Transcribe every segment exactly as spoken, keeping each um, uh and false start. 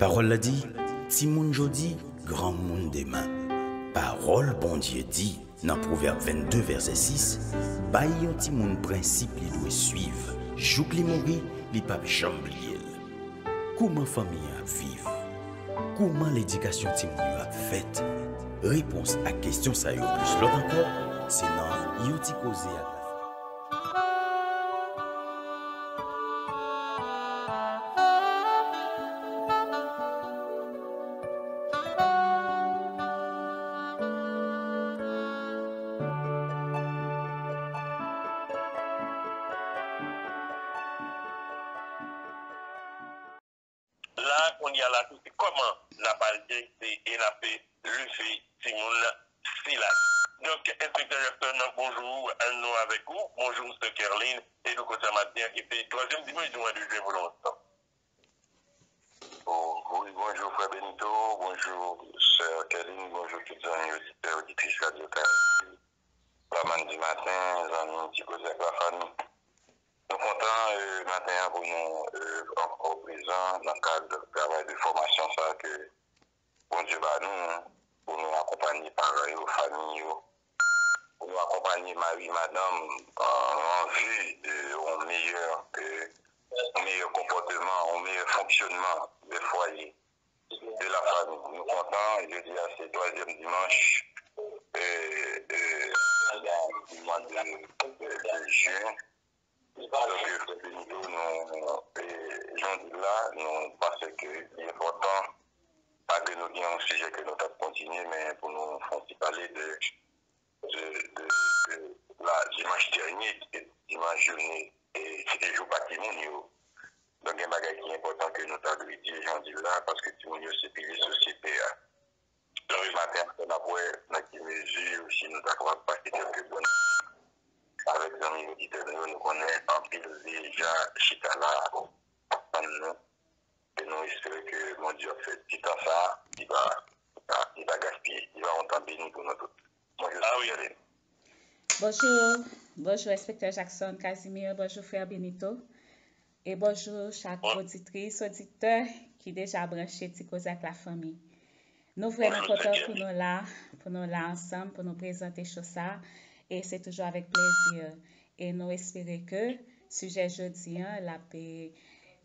Pawòl la di, timoun jodi, granmoun demen. Pawòl Bondye di nan Pwovèb vennde vèsè sis, bay yon timoun prensip li dwe swiv, jouk li mouri, li p ap janm bliye l. Kòman fanmi an ap viv? Kòman ledikasyon timoun yo ap fèt? Repons ak kesyon sa yo plis lòt ankò, se nan Yon ti koze ak lafanmi. La, kounye a la tou, se kòman n ap adrese e n ap leve timoun sila. Donk, Enspektè Jackson, bonjou, nou avèk ou. Bonjou, Sè Kerline. E nou kontan maten an, ki se twazyèm dimanch di mwa de jen pou nou ansanm. Oh, wi, bonjou, frè Benito. Bonjou, Sè Kerline. Bonjou, tout zanmi oditè, oditris Radyo Karayib. Lamann di maten, zanmi Ti Koze ak Lafanmi. Nou kontan, eh, maten an pou nou, eh, ankò prezan nan kad travay de fòmasyon sa a ke Bondye ba nou, pou nou akonpanye paran yo, fanmi yo, pou nou akonpanye mari, madanm, an, an vi de yon meyè, eh, yon meyè konpòteman, yon meyè fonksyònman de fwaye, de lafanmi. Nou kontan, jodi a se twazyèm dimanch, eh, eh, di mwa de, de, de jen. Donk, eh, frè Benito, nou, eh, jan w di l la, nou panse ke li enpòtan, malgre nou gen yon sijè ke nou t ap kontinye, men pou nou fè yon ti pale de, de, de, de la, dimanch dènye, ki te dimanch jounen, eh, ki te jou pa timoun yo. Donk, gen bagay ki enpòtan ke nou ta dwe di, jan w di l la, paske timoun yo se pilye sosyete a. Donk, maten an, n ap wè nan ki mezi, si nou ta kapab pase kèlke bon avèk zanmi oditè nou yo, nou konnen anpil deja chita la ap tann nou. E nou espere ke Bondye ap fè ti tan sa a, li pa, li pa, li pa gaspiye. Li va yon tan beni pou nou tout. Mwen, je Ah wi. Suis Bonjou, bonjou, Enspektè Jackson Casimir, bonjou, frè Benito, e bonjou chak Bon. oditris, oditè ki deja branche Ti Koze ak Lafanmi. Nou vrèman Bonjou, kontan Sè pou Kevin. nou la, pou nou la ansanm, pou nou prezante cho sa, e se toujou avèk plezi. E nou espere ke sijè jodi an, l ap, e,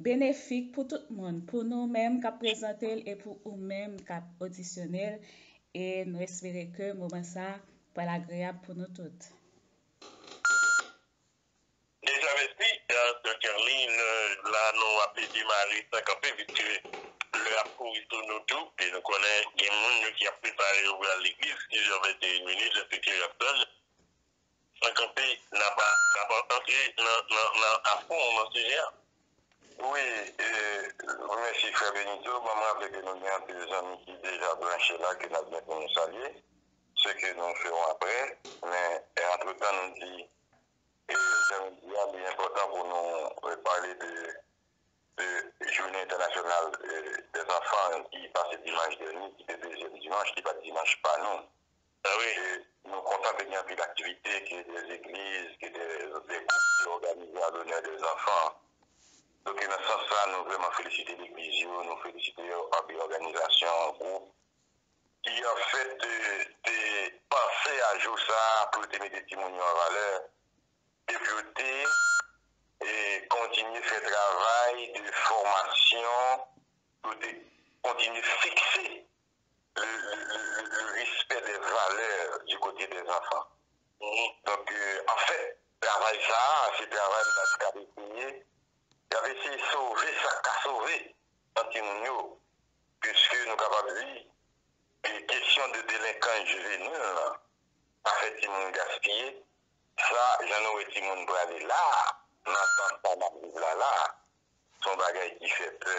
benefik pou tout moun, pou nou menm k ap prezante l e pou ou menm k ap odisyone l. E nou espere ke moman sa pral agreyab pou nou tout. Deja, mèsi, euh, Sè Kerline. Euh, la, nou ap demare san kanpe, piske lè ap kouri sou nou tou, e nou konnen gen moun yo ki ap prepare yo pou al legliz, sis è venteyen minit, Enspektè Jackson. San kanpe, n ap, n ap antre nan, nan, nan afon nan sijè a. Wi, e, mèsi, frè Benito. Bon, mwen raple ke nou gen anpil zanmi ki deja branche la, ke n ap gen pou nou salye. Se ke nou fè yon apre, men, e, antretan, nou di, e, jan nou di a, li enpòtan pou nou, e, pale de, de Jounen Entènasyonal, e, dèzanfan ki pase dimanch dènye, ki te dezyèm dimanch, ki pa t dimanch pa nou. Ah wi. E nou kontan ke gen anpil aktivite, ke de legliz, ke de, de gwoup ki òganize an lonè dèzanfan. Donk, nan sans sa, nou vrèman felisite legliz yo, nou felisite anpil òganizasyon, gwoup, ki, anfèt, te, te panse a jou sa a pou yo te mete timoun yo an valè, e pou yo te, e, kontinye fè travay de fòmasyon, pou yo te kontinye fikse le, le, le, le, le respect des valeurs du côté des enfants. Mhm. Donk, euh, anfèt, travay sa a, se travay m ta di k ap eseye, y ap eseye sove sa k ka sove nan timoun yo. Piske nou kapab di, e kesyon de delenkans jivenil lan, pa fè timoun gaspiye, sa, jan nou wè timoun prale la, nan tan sa n ap viv la la, se yon bagay ki fè pè,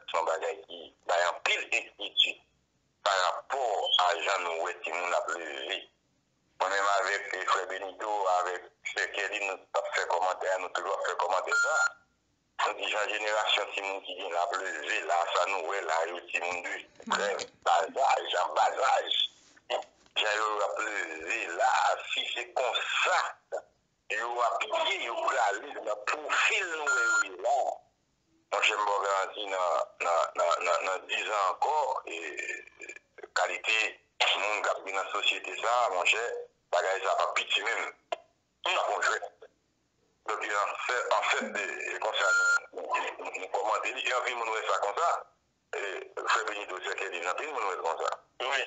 se yon bagay ki bay anpil enkyetid pa rapò a jan nou wè timoun ap leve. Mwen menm avèk, e, frè Benito, avèk sè Kelly, nou t ap fè kòmantè a, nou toujou ap fè kòmantè sa. Nou di jan jenerasyon timoun ki gen la ap leve la, sa nou wè la, yo timoun de trèz, ba laj, an ba laj. Jan yo ap leve la, si se konsa yo ap ye, yo prale nan pwofil nou wè yo ye la. Bon, garanti nan, nan, nan, nan, nan diz an ankò, e, kalite moun k ap gen nan sosyete sa a, monchè, bagay sa a p ap piti menm. Sa konn jwèt. Donk, e an fèt, an fèt de, e konsa nou, nou, nou, nou kòmante li. E anpil moun wè sa konsa. E, frè Benito, sè Kèlin, anpil moun wè l konsa. Wi.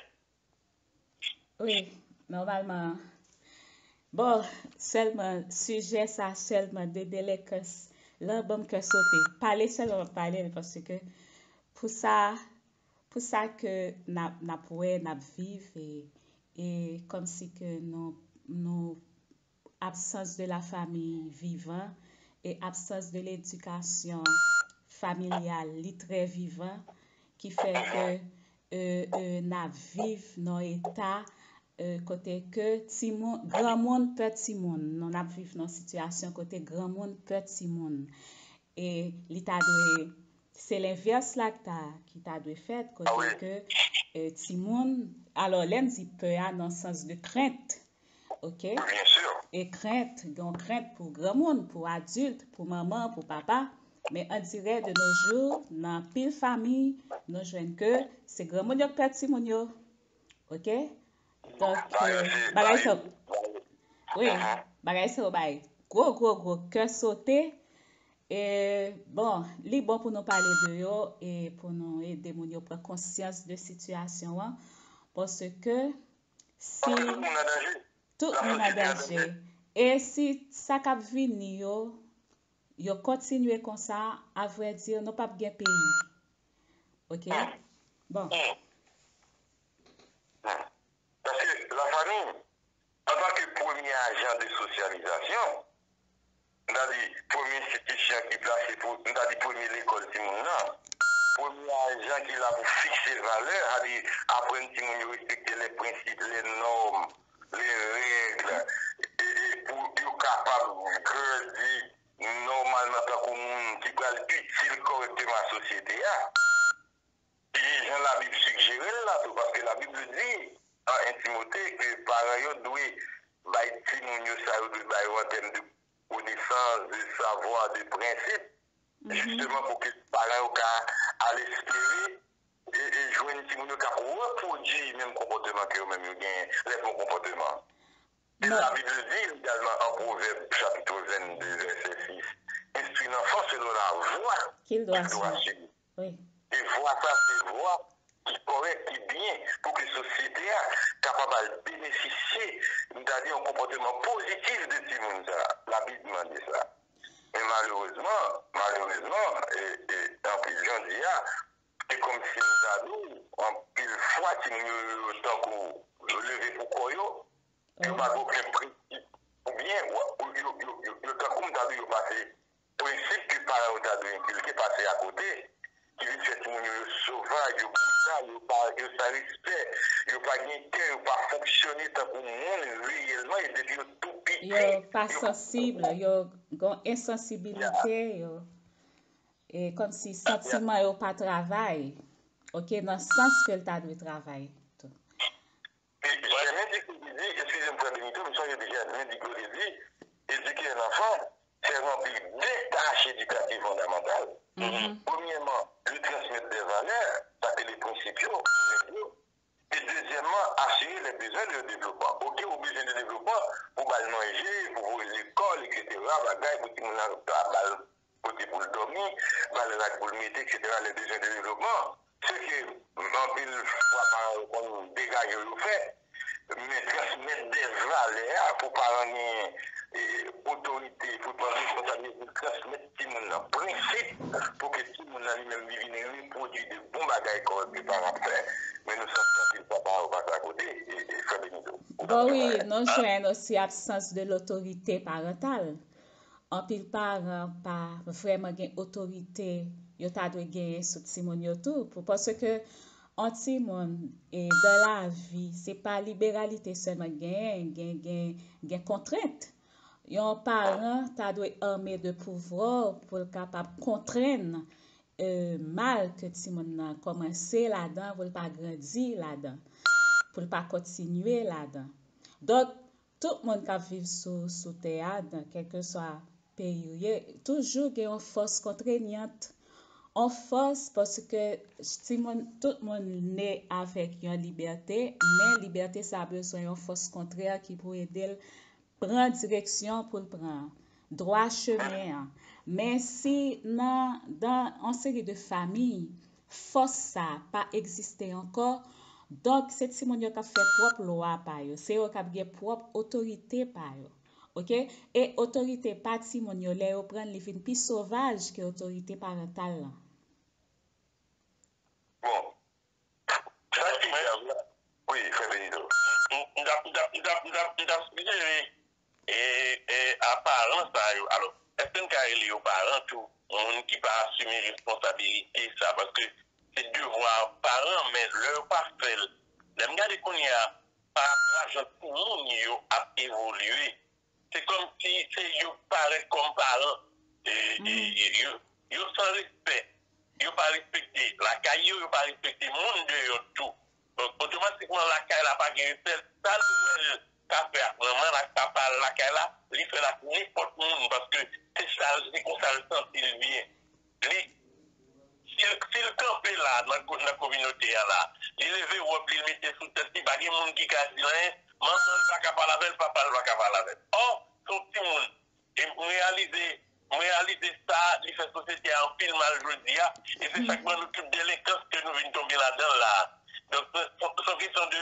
Wi, nòmalman. Bon, sèlman, sijè sa sèlman de delenkan lan ban m kè sote. Pale sèlman m ap pale l, paske pou sa, pou sa ke n ap, n ap wè, n ap viv, e, e kòmsi ke nou, nou absans de la famille vivant e absans de ledikasyon familyal, li trè vivan, ki fè ke, e, e, n ap viv nan eta, e, kote ke timoun, granmoun pè timoun. Nou, n ap viv nan sitiyasyon kote granmoun pè timoun. E li ta dwe, se lenvès la ki ta, ki ta dwe fèt, kote ke, e, timoun, alò, lè m di pè a nan sans de krent, oke? Byen si. E krent, gen yon krent pou granmoun, pou adilt, pou manman, pou papa. Men andirè de nos jours, nan anpil fanmi, nou jwenn ke se granmoun yo k pè timoun yo. Oke? Donk, bagay sa yo, wi, bagay sa yo bay gwo, gwo, gwo kè sote. E, bon, li bon pou nou pale de yo e pou nou ede moun yo pran konsyans de sitiyasyon an. Paske si tout moun an danje. Tout moun an danje. E si sa k ap vini yo, yo kontinye konsa, avrèdi, nou p ap gen peyi. Oke? Bon. Paske lafanmi, antanke premye ajan de sosyalizasyon, m ta di premye enstitisyon ki plase pou, m ta di premye lekòl timoun nan, premye ajan ki la pou fikse valè, sa di aprann timoun yo respekte les principes, les normes, les règles, e, e pou yo kapab grandi nòmalman tankou moun ki pral itil kòrèkteman a sosyete a. E jan Labib sijere l la tou, paske Labib di an en Timote ke paran yo dwe bay timoun yo sa yo dwe bay yo an tèm de konesans, de savwa, de prensip, jisteman pou ke paran yo ka al espere e, e jwenn timoun yo k ap repwodui menm konpòteman ke yo menm yo genyen, les bons comportements. E Labib di egalman an Pwovèb chapit vennde vèsè sis, instruis l'enfant selon la voie qu'il doit suivre. Wi. E vwa sa se vwa ki kòrèk, ki byen, pou ke sosyete a kapab al benefisye, m ta di, yon konpòteman pozitif de timoun sa a. Labib mande sa. Men malerezman, malerezman, e, e, anpil jan di a, se kòmsi m ta di w, anpil fwa timoun yo, yo tankou yo leve pou kò yo, yo pa gen okenn prensip. Oubyen, yo, yo, yo, yo, yo tankou m ta di w, yo pase prensip ke paran yo ta dwe enkilke pase akote, ki vin fè timoun yo, yo sovaj, yo brital, yo pa, yo san respè, yo pa gen kè, yo pa fonksyone tankou moun reyèlman, e depi yo tou piti, yo pa sansib, yo gen yon ensansibilite, yo, e kòmsi santiman yo pa travay, oke, nan sans ke l ta dwe travay tou. E Jèmen di, di, eskize m, frè Benito, m sonje di Jèmen di, kote di, éduquer un enfant, c'est remplir deux tâches éducatives fondamentales. Premyèman, li transmèt des valeurs, sa se le prensip yo, règ yo. E dezyèmman, asire les besoins de développement. Oke, ou bezwen de devlopman pou ba l manje, pou voye l lekòl, etsetera, bagay, pou timoun nan ba l kote pou l dòmi, ba l rad pou l mete, etsetera, les besoins de développement. Se ke anpil fwa paran yo konn degaje yo fè, men transmèt de valè a pou paran gen, e, otorite, pou l pran responsablite pou l transmèt timoun nan prensip, pou ke timoun nan li menm li vin repwodui de bon bagay kòrèk ke paran ap fè. Men nou santi anpil fwa paran yo pase akote, e, e, frè Benito. Bon, wi, nou jwenn osi absans de lotorite parantal. Anpil paran pa vrèman gen otorite yo ta dwe genyen sou timoun yo tou, pou, paske yon timoun, e, dan lavi, se pa liberalite sèlman k genyen, gen, gen, gen kontrent. Yon paran ta dwe ame de pouvwa pou l kapab kontrenn, e, mal ke timoun nan kòmanse ladan, pou l pa grandi ladan, pou l pa kontinye ladan. Donk, tout moun k ap viv sou, sou tè a, nan kèlkeswa peyi w ye, toujou gen yon fòs kontrenyant, on fòs, paske timoun, tout moun ne avèk yon libète, men libète sa bezwen yon fòs kontrè ki pou ede l pran direksyon pou l pran dwa chemen an. Men si nan, dan yon seri de fanmi, fòs sa pa egziste ankò, donk se timoun yo k ap fè pwòp lwa pa yo, se yo k ap gen pwòp otorite pa yo. Oke? E otorite pa timoun yo, lè yo pran l, li vin pi sovaj ke otorite parantal lan. Bon, sa ki grav la, wi, frè Benito. M t ap, m t ap, m t ap, m t ap, m t ap sijere e, e a paran sa yo. Alò, èske n ka rele yo paran tou? Moun ki pa asime responsabilite sa, paske se devwa paran, men lè yo pa fè l, lè m gade kounye a, pa, lajan timoun yo ap evolye. Se kòmsi se yo parèt kòm paran. E, e, e, yo, yo san respè. Yo pa respekte lakay yo, yo pa respekte moun deyò tou. Donk, otomatikman, lakay la pa gen respè. Sa l wè l ka fè ak manman l ak papa l lakay la, li fè l ak nenpòt moun, paske se sa l, se konsa l santi l byen. Li, si l, si l kanpe la, nan, ko- nan kominote a la, li leve wòb li, l mete sou tèt li, pa gen moun ki ka di l anyen, manman l pa ka pale avè l, papa l pa ka pale avè l. Ò, se yon timoun. E m reyalize, m reyalize sa, li fè sosyete a anpil mal jodi a, e se sa k ban nou tout delenkans ke nou vin tonbe ladan l la a. Donk, se, se, se yon kesyon de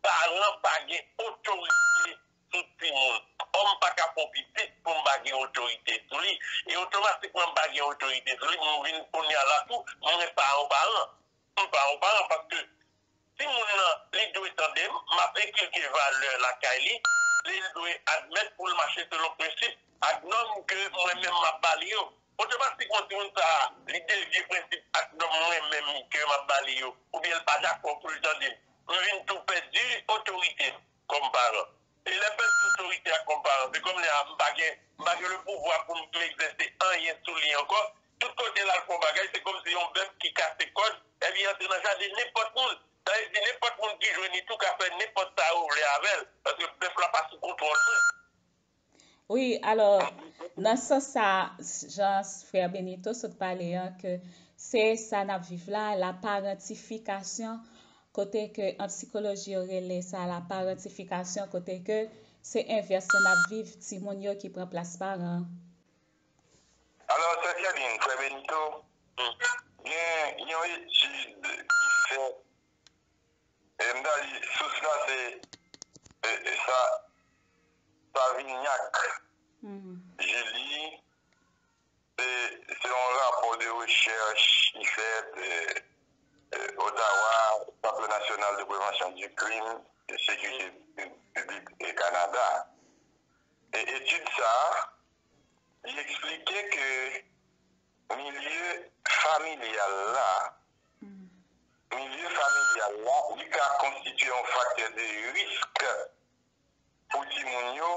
paran pa gen otorite sou timoun. Òm pa ka fè yon pitit pou m pa gen otorite sou li. E otomatikman m pa gen otorite sou li, m vin kounye a la tou, mwen pa yon paran. M pa yon paran paske timoun nan, li dwe tande m, m ap enkilke valè lakay li, li dwe admèt pou l mache selon prensip ak nòm ke mwen menm m ap ba li yo. Otomatikman, timoun sa a, li devye prensip ak nòm mwen menm ke m ap ba li yo, oubyen l pa dakò pou l tande m. M vin tou pèdi otorite m kòm paran. E lè m pèdi otorite a kòm paran, se kòm lè a m pa gen, m pa gen le pouvwa pou m egzèse anyen sou li ankò. Tout kote l al fè yon bagay, se kòmsi yon bèf ki kase kòd, epi antre nan jaden nenpòt moun. Sa vle di nenpòt moun ki jwenn li tou ka fè nenpòt sa yo vle avè l, paske bèf la pa sou kontwòl mwen. Wi, alò, nan sans sa, jan frè Benito sot pale an, ke se sa n ap viv la, la parantifikasyon, kote ke an sikoloji yo rele sa la parantifikasyon, kote ke se envès lan n ap viv, timoun yo ki pran plas paran. Alò, sè Kèlin, frè Benito, gen yon etid ki fèt, e m ta di, sous la se e, e sa, Savignac, Julie, se, se yon rapò de rechèch ki fèt e, e, Ottawa, Centre National de Prévention du Crime, e Sécurité Publique e Canada. E etid sa a, li eksplike ke milye familyal la, milye familyal la, li ka konstitye yon faktè de risk pou timoun yo,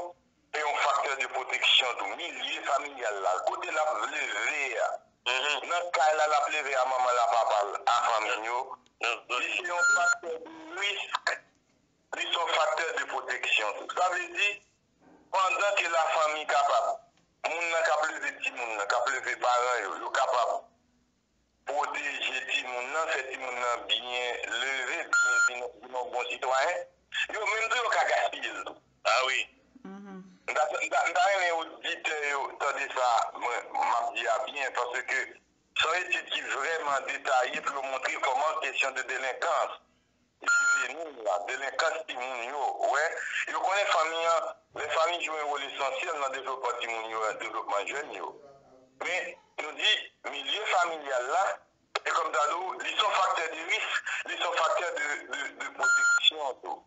e yon faktè de pwoteksyon tou. Milye familyal la, kote l ap leve a, nan kay la l ap leve a, manman l a, papa l a, fanmi yo, li se yon faktè de risk, li se yon faktè de pwoteksyon tou. Sa vle di, pandan ke lafanmi kapab, moun nan k ap leve timoun nan, k ap leve paran yo, yo kapab pwoteje timoun nan, fè timoun nan byen leve, byen vin, vin yon bon sitwayen, yo menm tou yo ka gaspiye l tou. A wi. M ta, m ta, m ta renmen oditè yo tande sa mwen, m ap di a byen, paske se yon etid ki vrèman detaye pou yo montre kòman kesyon de delenkans, jiveni la, delenkans timoun yo, wè, yo konnen fanmi an, lè fanmi jwe yon wòl esansyèl nan devlopman timoun yo, devlopman jèn yo. Men, nou di, milye familyal la, e kòm ta di w, li se yon faktè de risk, li se yon faktè de, de, de pwoteksyon tou.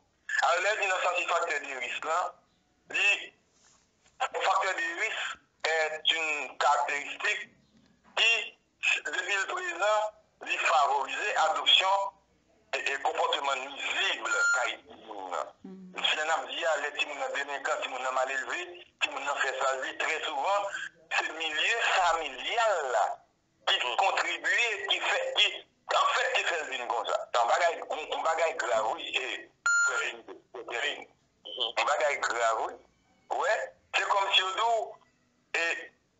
Alò, lè di nan santi faktè de risk lan, li, yon faktè de risk est une caractéristique qui, depi l prezan, li favorize adopsyon e, e konpòteman nwizib kay timoun nan. Jan n ap di a, lè timoun nan delenkan, timoun nan malelve, timoun nan fè sa l vle, trè souvan, se milye familyal la ki kontribye, ki fè, ki, anfèt, ki fè l vin konsa. Se yon bagay, yon, yon bagay grav, wi, e, frè Benito, frè Kevin. Yon bagay grav, wi. Ou wè, se kòmsi yo di w, e,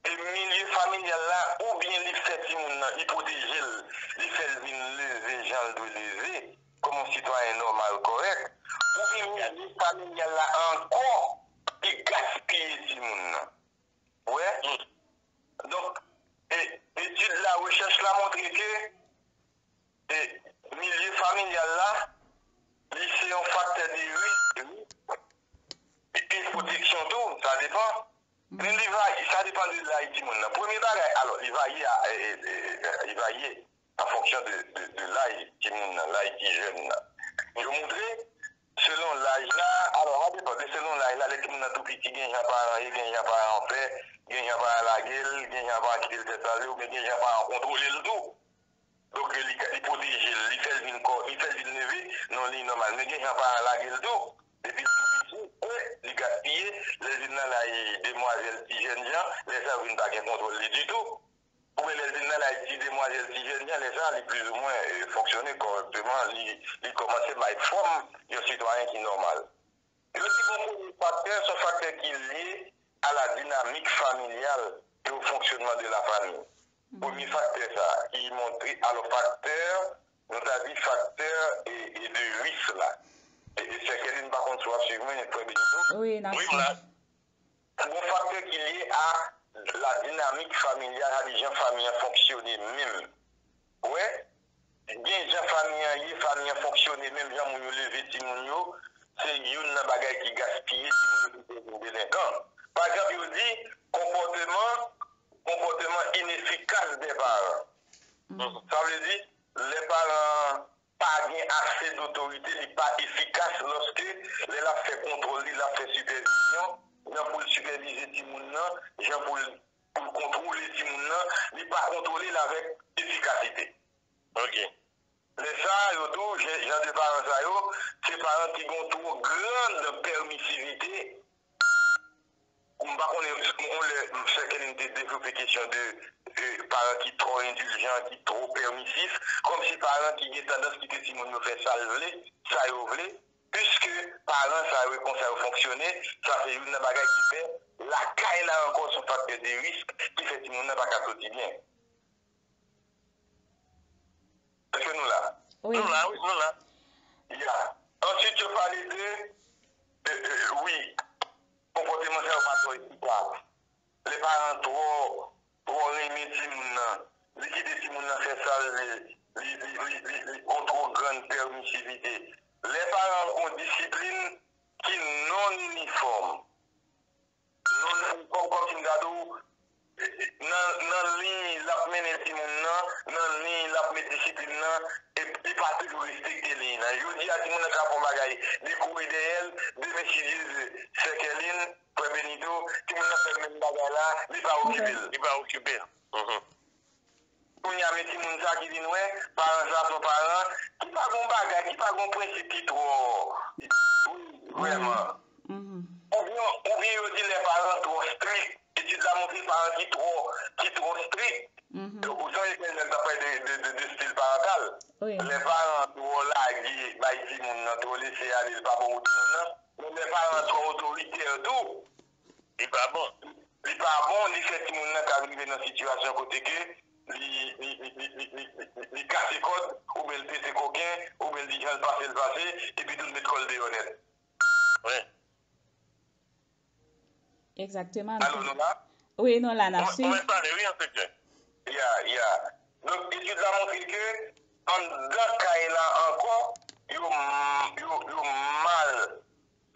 e milye familyal la, oubyen li fè timoun nan, li pwoteje l, li fè l vin leve jan l dwe leve, kòm yon sitwayen nòmal, kòrèk, oubyen milye familyal la ankò ki gaspiye timoun nan. Ou wè? Donk, e, etid la, rechèch la montre ke e, milye familyal la, li se yon faktè de risk, wi. E, e pwoteksyon tou, sa depan. Men li vaye, sa depan de laj timoun nan. Premye bagay, alò, li vaye a, e, e, e, e, li vaye an fonksyon de, de, de laj timoun nan, laj ti jèn nan. Yo montre, selon laj la, alò, sa depan de selon laj la, lè timoun nan tou piti, gen jan paran ye, gen jan paran fè, gen jan paran lage l, gen jan paran kite l fè sa l vle, oubyen gen jan paran kontwole l tou. Donk, li, li pwoteje l, li fè l vin kò, li fè l vin leve nan yon liy nòmal. Men gen jan paran lage l tou. Depi l tou piti, e, li gaspiye, lè l vin nan laj demwazèl, ti jèn jan, lè sa yo vin pa gen kontwòl li ditou. Oubyen lè l vin nan laj ti demwazèl, ti jèn jan, lè sa, li plizoumwen, e, fonksyone kòrèkteman, li, li kòmanse bay fòm yon sitwayen ki nòmal. Yo di gon premye faktè, se yon faktè ki lye a la dinamik familyal e o fonksyonman de la fanmi. Premye faktè sa a, ki montre, alò, faktè, nou ta di faktè e, e de risk la. E, e Sè Kèlin, m pa konn si w ap swiv mwen, Frè Benito. Wi, n ap swiv. Gon faktè ki lye a la dinamik familyal, sa di jan fanmi an fonksyone menm. Ou wè? Gen jan fanmi an ye, fanmi an fonksyone, menm jan moun yo leve timoun yo, se youn nan bagay ki gaspiye timoun yo ki fè vin delenkan. Pa egzanp, yo di konpòteman, konpòteman inefikas dè paran. Sa vle di, lè paran an pa gen ase dotorite, li pa efikas lòske lè l ap fè kontwòl li, l ap fè sipèvizyon, jan pou l sipèvize timoun nan, jan pou l, pou l kontwole timoun nan, li pa kontwole l avèk efikasite. Ok. Lè sa a, yo tou, jan, jan de paran sa yo, se paran ki gen twò grand pèmisivite. M pa konnen, yon lè, Sè Kèlin te devlope kesyon de, de paran ki twò endiljan, ki twò pèmisif, kòmsi paran ki gen tandans kite timoun yo fè sa l vle, sa yo vle, piske paran sa yo e konsa yo fonksyone, sa se youn nan bagay ki fè lakay la ankò se yon faktè de risk ki fè timoun nan pa ka soti byen. Èske nou la? Wi. Nou la, wi, nou la. Ya. Answit, yo pale de, de, de, wi, konpòteman sa yo pa twò efikas. Lè paran twò, twò renmen timoun nan, li kite timoun nan fè sa l vle, li, li, li, li, li gon twò grann pèmisivite. Lè paran an gon disiplin ki non inifòm, non, kòm, kòm si m ta di w, nan, nan liy l ap mennen timoun nan, nan liy l ap met disiplin nan, e, li pa toujou respekte liy nan. Jodi a, timoun nan ka fè yon bagay, li kouri dèyè l, demen, si Dye vle, Sè Kèlin, Frè Benito, timoun nan fè menm bagay la, li pa okipe l. Li pa okipe l. Mhm. Kounye a, men timoun sa ki vin wè, paran sa se yon paran ki pa gon bagay, ki pa gon prensip ki twò. Wi, vrèman. Mhm. Oubyen, oubyen yo di lè paran twò strik. Etid la montre paran ki twò, ki twò strik. Mhm. Ou sonje ke lè n t ap pale de, de, de, de stil parantal. Wi. Lè paran twò lage, bay timoun nan, twò lese ale, l pa bon pou timoun nan. Men lè paran twò otoritè tou. Li pa bon. Li pa bon, li fè timoun nan ka rive nan sitiyasyon kote ke li, li, li kase kòd, oubyen l pete koken, oubyen l di jan l pase, l pase, epi tou l met kò l deyò nèt. Wi. Egzakteman. Alo, nou la? Wi, nou la, n ap swiv. Ou mèt pale, wi, enspektè. Ya, ya. Donk, etid la montre ke anndan kay la ankò, yo, yo, yo mal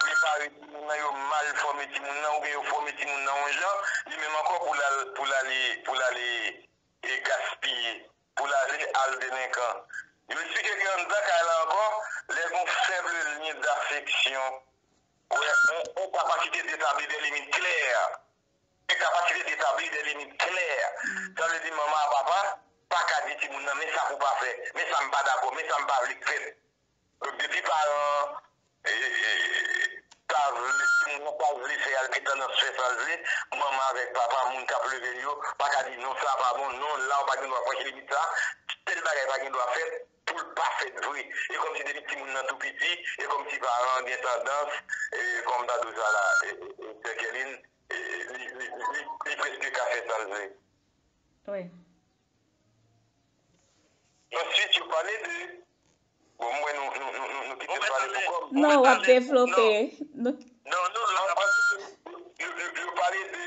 prepare timoun nan, yo mal fòme timoun nan, oubyen yo fòme timoun nan yon jan, li menm ankò pou l al, pou l ale, pou l ale e gaspiye, pou l ale al delenkan. Yo eksplike ke anndan kay la ankò, lè gen yon fèb lyen dafeksyon, ou wè, yon, yon kapasite detabli de limit klè. Yon kapasite detabli de limit klè. Sa vle di manman ak papa pa ka di timoun nan, men sa pou w pa fè, men sa m pa dakò, men sa m pa vle k fèt. Donk, depi paran an, e, e, ta vle, timoun nan ta vle fè, al gen tandans fè sa l vle, manman avèk papa, moun k ap leve l yo, pa ka di, "Non, sa pa bon, non, la w pa gen dwa franchi limit sa, tèl bagay pa gen dwa fèt," pou l pa fèt vre. E kòmsi depi timoun nan tou piti, e kòmsi paran an gen tandans, e, kòm m ta di w sa la, e, e, e, Sè Kèlin, e, li, li, li, li, li prèske ka fè sa l vle. Wi. yo pale de, bon, mwen, nou, nou, nou, nou, nou kite m pale pou kò m. Non, w ap devlope. Non, non, non, yo, yo, yo pale de,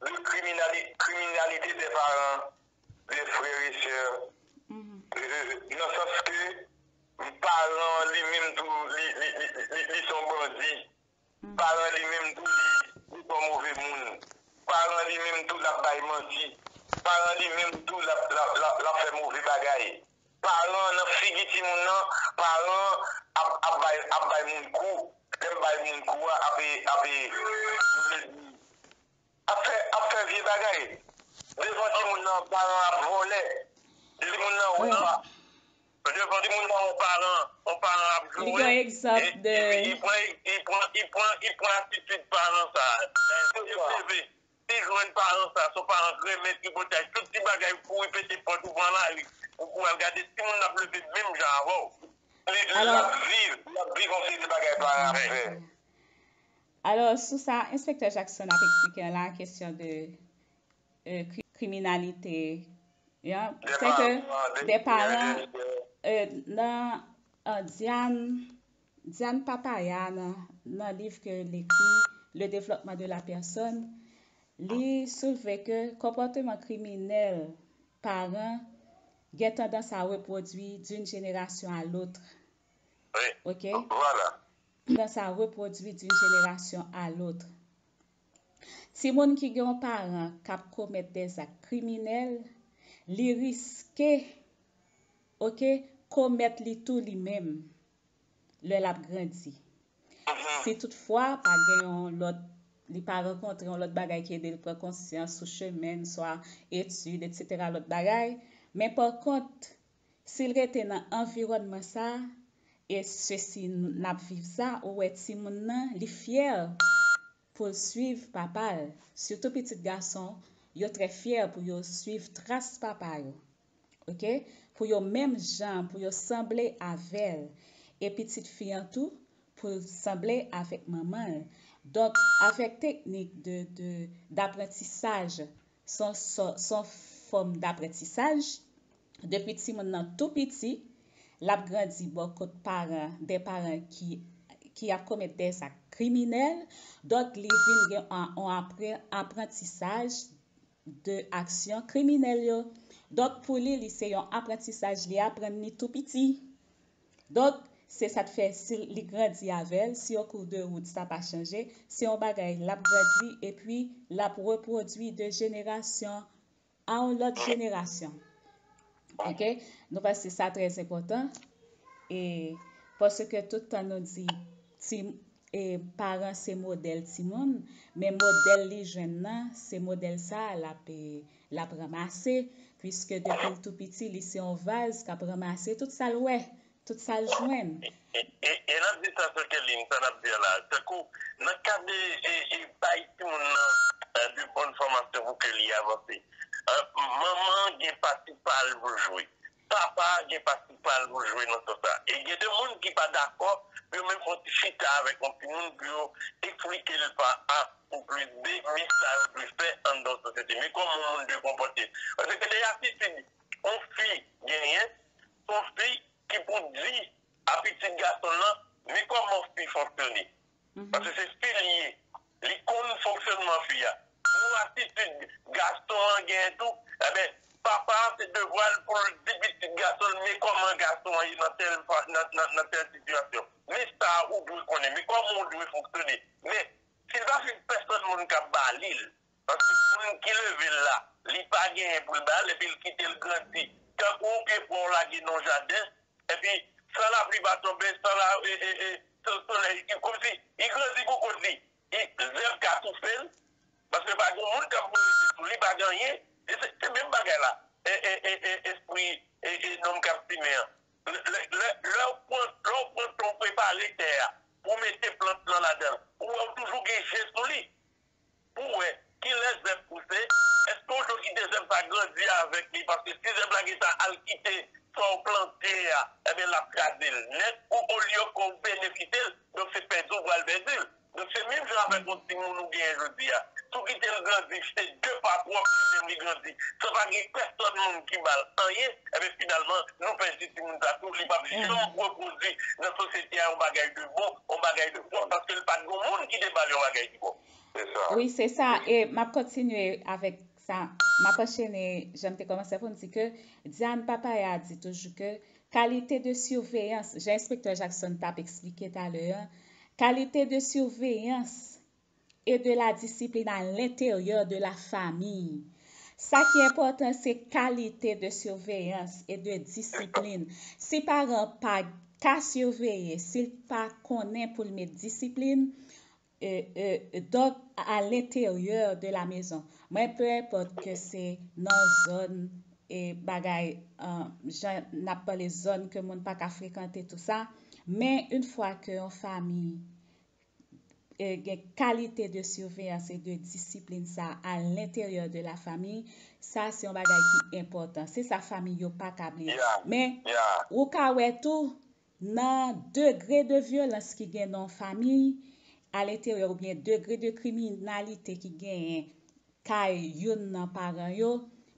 de kriminali-, kriminalite de paran, de frè e sè, nan sans ke paran li menm tou, li, li, li, li, li se yon bandi. Paran li menm tou, li, li se yon move moun. Paran li menm tou, l ap bay manti. Paran li menm tou, l ap, l ap, l ap, l ap fè move bagay. Paran nan figi timoun nan, paran ap, ap bay, ap bay moun kou. Lè m bay moun kou a, ap, ap, ap fè, ap fè vye bagay. Devan timoun nan, paran ap vòlè. Timoun nan wè pa. Devan timoun nan, yon paran, yon paran ap joure. Li gen egzanp de. Li pran, li pran, li pran, li pran atitid paran sa a. Li leve, li jwenn paran sa a, se yon paran k renmen tripotay. Tout ti bagay, kouri pete pòt ou pran lari. Ou kouri al gade timoun nan ap leve menm jan avè w. Li, l ap viv, l ap viv yon seri de bagay paran ap fè. Alò, sou sa, Enspektè Jackson ap eksplike an la, kesyon de euh, kri- kriminalite. Sè ke de paran, euh, nan euh, Diane, Diane Papaya, nan, nan liv ke l ekri, Le développement de la personne, li soulve ke konpòteman kriminèl paran gen tandans a repwodui d'une génération à l'autre. Ok? Tandans a repwodui d'une génération à l'autre. Timoun ki gen yon paran k ap komèt dèzak kriminèl, li riske, ok, komèt li tou li menm lè l ap grandi. Si toutfwa pa gen yon lòt, li pa rankontre yon lòt bagay ki ede l pran konsyans sou chemen l, swa etid, etsetera, lòt bagay, men pa kont, si l rete nan anviwònman sa a, e se si n ap viv sa, ou wè timoun nan, li fyè pou l swiv papa l. Sitou pitit gason, yo trè fyè pou yo swiv tras papa yo. Ok? Pou yo menm jan, pou yo sanble avè l. E pitit fi an tou, pou l sanble avèk manman l. Donk, avèk teknik de, de, daprantisaj, se yon sò- se yon fòm daprantisaj. Depi timoun nan tou piti, l ap grandi bò kot paran, de paran ki, ki ap komèt dèzak kriminèl. Donk, li vin gen yon, yon apre- aprantisaj de aksyon kriminèl yo. Donk, pou li, li se yon aprantisaj li aprann li tou piti. Donk, se sa k fè si li grandi avè l, si o kou de wout sa pa chanje, se yon bagay l ap grandi epi l ap repwodui de jenerasyon a yon lòt jenerasyon. Ok? Nou panse sa trè enpòtan. E paske tout tan nou di ti e paran se modèl timoun, men modèl li jwenn nan, se modèl sa a l ap, e, l ap ranmase, piske depi l tou piti, li se yon vaz k ap ranmase tout sa l wè, tout sa l jwenn. E, e, e n ap di sa, sè Kerline, sa n ap di a la. Tankou, nan kad de, e, e bay timoun nan, e, de bòn fòmasyon pou ke li avanse. E, manman an gen pati pa l pou l jwe. Papa a gen pati pa l pou l jwe nan sans sa. E gen de moun ki pa dakò pou yo menm fè yon ti chita avèk yon timoun pou yo eksplike l pa A pou plis B, men sa yo dwe fè anndan yon sosyete. Men kòman yon moun dwe konpòte l. Paske gen de atitid yon fi genyen, se yon fi ki pou di a pitit gason l lan, men kòman yon fi fonksyone. Paske se fi li ye. Li konn fonksyònman fi a. Pou atitid gason an genyen tou, enben, papa a se devwa l pou l di pitit gason l, men kòman gason an ye nan tèl, nan, nan, nan tèl sitiyasyon. Men sa ou dwe konnen, men kòman ou dwe fonksyone. Men, si l pa fin pèsonn moun k ap ba li l, paske moun ki leve l la, li pa genyen pou l ba l, epi l kite l grandi. Tankou yon pye pwa w lage nan yon jaden, epi san lapli pa tonbe, san la, e, e, e, san solèy, e, kòmsi li grandi pou kont li. E zèb ka toufe l, paske pa gen moun k ap rete sou li, pa gen anyen. E se, se menm bagay la. E, e, e, e, espri, e, e, nonm k ap simen an. Lè, lè, lè, lè w pran, lè w pran tan w prepare tè a, pou w mete plant lan ladan l, ou wè w toujou gen je sou li. Pou w wè kilè zèb pouse, èske w dwe kite zèb sa grandi avèk li? Paske si zèb la gentan al kite sa w plante a, enben, l ap kraze l nèt, ou olye ke w benefisye l, donk se pèdi w pral pèdi l. Donk, se menm jan avèk yon timoun ou genyen jodi a. Si w kite l grandi, se de pa pwòp li menm li grandi, san pa gen pèsòn moun ki ba l anyen, enben, finalman, nou pèdi timoun sa tou, li p ap janm repwodui nan sosyete a yon bagay de bon, yon bagay de pwòp, paske l pa t gen yon moun ki te ba l yon bagay ki bon. Se sa. Wi, se sa. E m ap kontinye avèk sa. M ap anchene, jan m te kòmanse pou m di ke Diane Papaya di toujou ke kalite de siveyans, jan enspektè Jackson t ap eksplike talè a, kalite de siveyans e de la disiplin a lenteryè de la famiy. Sa ki enpòtan, se kalite de siveyans e de disiplin. Si paran pa ka siveye, si l pa konnen pou l met disiplin, e, e, donk, a lenteryè de la mezon. Mwen, pe enpòt ke se nan zòn, e, bagay, e, jan n ap pale zòn ke moun pa ka frekante, tou sa, men yon fwa ke yon famiy e, gen kalite de siveyans e de disiplin sa a lenteryè de la famiy, sa se yon bagay ki enpòtan. Se sa famiy yo pa ka bliye. Men, ou ka wè tou, nan degre de vyolans ki gen nan yon famiy, a lenteryè oubyen degre de kriminalite ki genyen kay youn nan paran yo,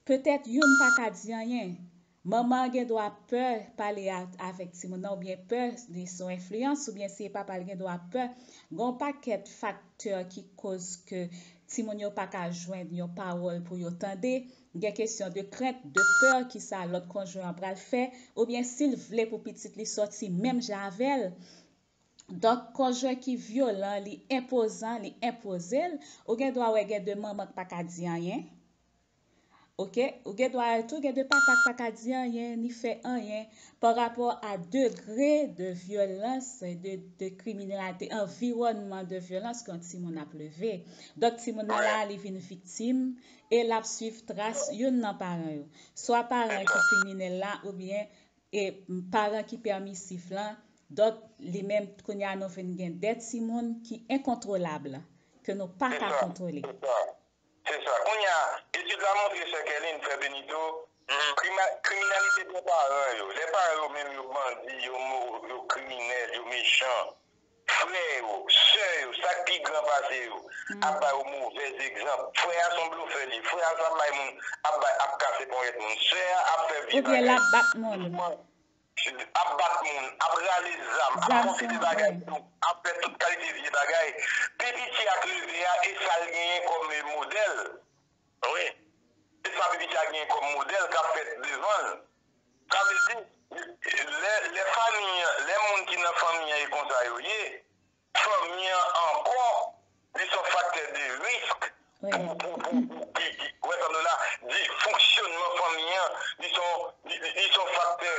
petèt youn pa ka di anyen. Manman an gen dwa pè pale a, avèk timoun nan, oubyen pè li sou enfliyans, oubyen si e papa l gen dwa pè. Gen yon pakèt faktè ki koz ke timoun yo pa ka jwenn yon pawòl pou yo tande. Gen kesyon de krent, de pè, kisa lòt konjwen an pral fè, oubyen si l vle pou pitit li sòti menm jan avè l. Donk, konjwen ki vyolan, li enpozan, li enpoze l, ou gen dwa wè gen de manman k pa ka di anyen. Oke? Ou gen dwa wè tou gen de papa k pa ka di anyen, ni fè anyen, pa rapò a degre de vyolans, de, de kriminalite, anviwònman de vyolans ke yon timoun ap leve. Donk, timoun nan la, li vin viktim, e l ap swiv tras youn nan paran yo. Swa paran ki kriminèl la, oubyen e paran ki pèmisif lan, donk, li menm, kounye a nou vin gen de timoun ki enkontwolab, ke nou pa ka kontwole. Se sa. Se sa. Kounye a, etid la montre, sè Kèlin, frè Benito, krima- kriminalite de paran yo. Lè paran yo menm yo bandi, yo mo- yo kriminèl, yo mechan, frè yo, sè yo, sa k pi gran pase yo, ap ba yo movèz egzanp. Frè a se yon blofè li ye. Frè a sa ap bay moun, ap bay, ap kase ponyèt moun. Sè a ap fè vye bagay. Oubyen l ap bat moun. Ap bat moun, ap rale zam, ap fè yon seri de bagay tou, ap fè tout kalite vye bagay. Pi piti a k leve a, e sa l genyen kòm modèl. Wi. Se sa pi piti a genyen kòm modèl k ap fèt devan l. Sa vle di, lè, lè fanmi an, lè moun ki nan fanmi an e konsa yo ye, fanmi an ankò, li se yon faktè de risk pou, pou, pou, pou ki, ki, ou wè sa m di w la, di fonksyònman fanmi an, li se yon, li, li, li se yon faktè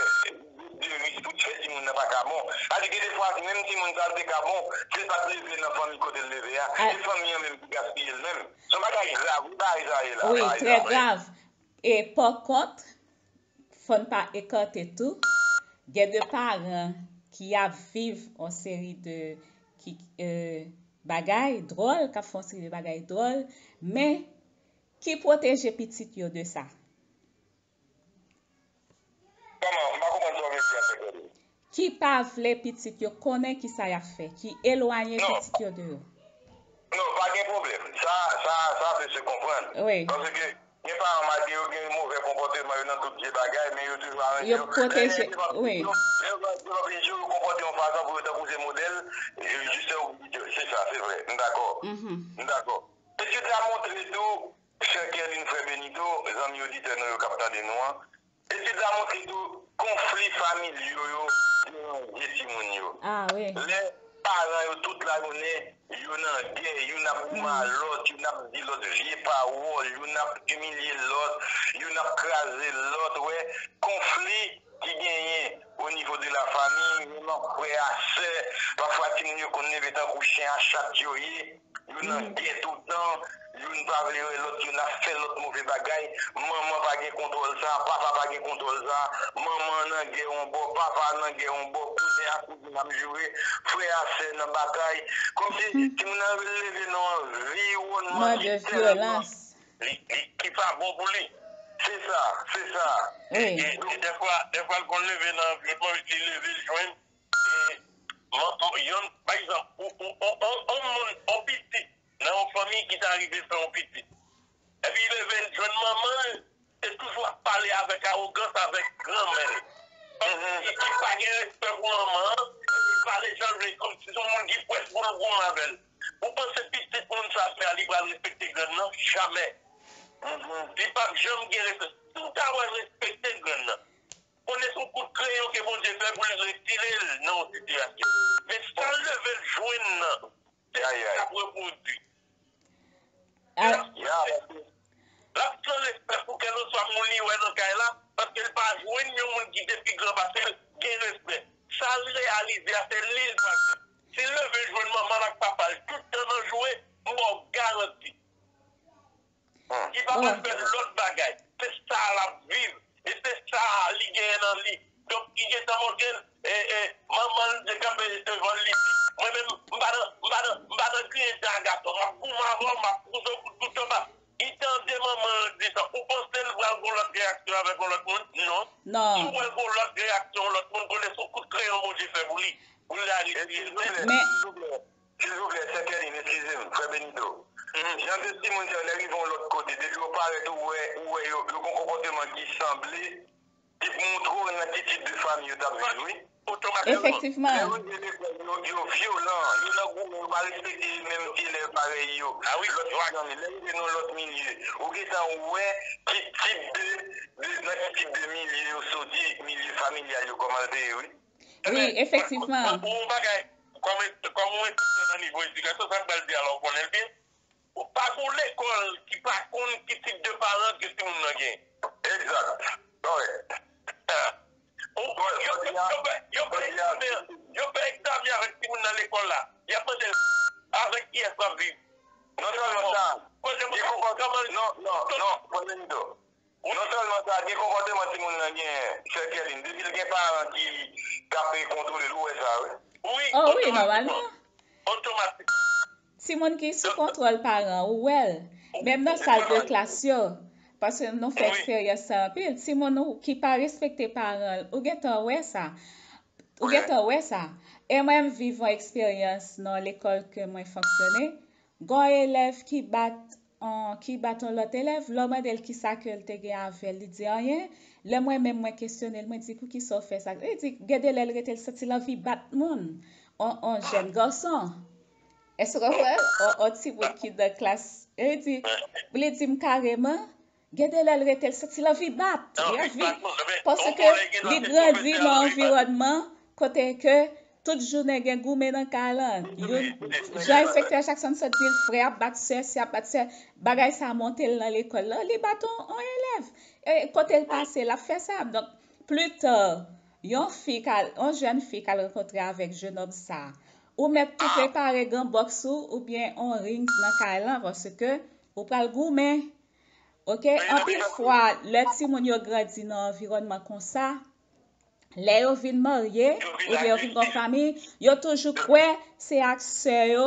de risk pou fè timoun nan pa ka bon. Sa di gen de fwa, menm timoun sa l te ka bon, se pa t leve nan fanmi kote l leve a, se fanmi an menm ki gaspiye l menm. Se yon bagay grav, wi, bagay sa ye la. Wi, trè grav. E pa kont, fò n pa ekate tou, gen de paran ki ap viv yon seri de ki, e, bagay dwòl, k ap fè yon seri de bagay dwòl, men ki pwoteje pitit yo de sa. Kòman? M pa konprann sa w vle di a, sè Kèlin. Ki pa vle pitit yo konnen kisa y ap fè, ki elwanye pitit yo de yo. Non, pa gen pwoblèm. Sa, sa, sa, se, se konprann. Wi. Paske gen paran, malgre yo gen movè konpòteman yo nan tout vye bagay, men yo toujou aranje yo. Yo pwoteje, wi. Lè yo pran, yo pran pitit yo, yo konpòte yon fason pou yo tankou se modèl, e, jistè ou pitit yo. Se sa, se vre. M dakò. M dakò. Etid la montre tou, sè Kèlin, frè Benito, zanmi oditè nou yo k ap tande nou an, etid la montre tou konfli familiyo yo deranje timoun yo. Lè paran yo tout lajounen, yo nan gè, youn ap goumen a lòt, youn ap di lòt vye pawòl, youn ap imilye lòt, youn ap kraze lòt, ou wè, konfli ki genyen o nivo de la famiy, menm ant frè a sè, pafwa timoun yo konn leve tankou chen a chat yo ye, yo nan gè toutan, youn pa vle wè lòt, youn ap fè lòt move bagay, manman pa gen kontwòl sa, papa pa gen kontwòl sa, manman an nan gè yon bò, papa a nan gè yon bò, kouzen a kouzin ap joure, frè a sè nan batay, kòmsi timoun nan leve nan yon anviwònman ki tèlman, li, li, ki pa bon pou li. Se sa, se sa. E, e, e dèfwa, dèfwa l konn leve nan anviwònman, li leve, li jwenn, e, Man- man- yon, pa egzanp, ou, ou, on, on, on moun, on pitit, nan yon fanmi ki ta rive fè yon pitit. Epi li leve, l jwenn manman l, te toujou ap pale avèk awogans avèk granmè l. Kòmsi li pa gen respè pou manman an, li pale jan l vle, kòmsi se yon moun ki prèt pou l goumen avè l. Ou panse pitit moun sa fè a, li pral respekte grann nan? Jamè. Li p ap janm gen respè. Si w ta wè l respekte grann nan, konnen se yon kout kreyon ke Bondye fè pou l retire l nan yon sitiyasyon. Men sa l leve l jwenn nan, se sa k ap repwodui. L ap san respè pou kèlkeswa moun li wè nan kay la, paske l pa jwenn yon moun ki te pi gran pase l, gen respè. Sa l reyalize a, se li l pral fè. Si l leve jwenn manman l ak papa l tout tan nan joure, m ba w garanti. Li pa pral fè lòt bagay. Se sa l ap viv. E se sa li genyen nan li. Donk, li gentan montre l, e, e, manman l te kanpe devan l, li di, mwen menm, m pa nan, m pa nan, m pa nan griyen jan a gason. M ap goumen avè w, m ap pouse w kout kouto ba. Li tande manman l di sa. Ou panse l pral gen lòt reyaksyon avèk yon lòt moun? Non. Non. Si w wè l gen lòt reyaksyon yon lòt moun, konnen se yon kout kreyon Bondye fè pou li. Pou l la retire l. Men, silvouplè, sè Kèlin, eskize m, frè Benito. Jan de timoun sa yo, lè rive yon lòt kote, depi yo parèt, ou wè, ou wè yo, yo gen yon konpòteman ki sanble, ki montre w nan ki tip de fanmi yo t ap viv, wi. Otomatikman. Efektivman. Lè yo rive lekòl, yo, yo vyolan, yo nan goumen, yo pa respekte menm ti elèv parèy yo. A wi, lòt ti zanmi, lè yo rive nan lòt milye, ou gentan wè ki tip de, de, nan ki tip de milye yo soti, milye familyal yo, kòman l te ye, wi. Wi, efektivman. Ou, ou, ou bagay, kòm, kòm ou etidyan nan nivo edikasyon, sa m pral di a la, ou konnen l byen. Ou pa gon lekòl ki pa konn ki tip de paran ke timoun nan gen. Egzat. Kòrèk. Ou, yo, yo, yo fè, yo fè egzamen, yo fè egzamen avèk timoun nan lekòl la. Y ap mande l avèk kiyès w ap viv. Non sèlman sa, gen konpòt-, non, non, non, frè Benito. Non sèlman sa, gen konpòteman timoun nan genyen, sè Kèlin, depi l gen paran ki, k ap kontwole l, ou wè sa, wi. Wi, oh, wi, otomatikman. Nòmalman. Otomatik. Timoun ki sou kontwòl paran, ou wè l. Menm nan sal de klas yo, paske nou fè eksperyans sa anpil. Timoun ou ki pa respekte paran l, ou gentan wè sa. Ou gentan wè sa. E mwen, m viv yon eksperyans nan lekòl ke mwen fonksyone. Gon elèv ki bat, an, ki bat yon lòt elèv, lè w mande l kisa ke l te gen avè l, li di anyen. Lè mwen menm, mwen kesyone l, mwen di, "Poukisa w fè sa?" Li di, gen de lè l rete, l santi l anvi bat moun. On, on jèn gason. Èske w konprann? On, on timoun ki nan klas. Li di, li di m kareman, gen de lè l rete, l santi l anvi bat. Li anvi, paske li grandi nan anviwònman kote ke tout jounen gen goumen nan kay lan. Youn, jan enspektè Jackson sot di l, frè ap bat sè, sè ap bat sè. Bagay sa monte l nan lekòl lan, li bat on, on elèv. E kote l pase, l ap fè sa. Donk, pli ta, yon fi k al, yon jèn fi k al rankontre avèk jenòm sa, ou mèt tou prepare gan bòks ou, oubyen on ring nan kay lan, paske ou pral goumen. Oke? Anpil fwa, lè timoun yo grandi nan anviwònman konsa, lè yo vin marye, oubyen yo vin gon fanmi, yo toujou kwè se ak sè yo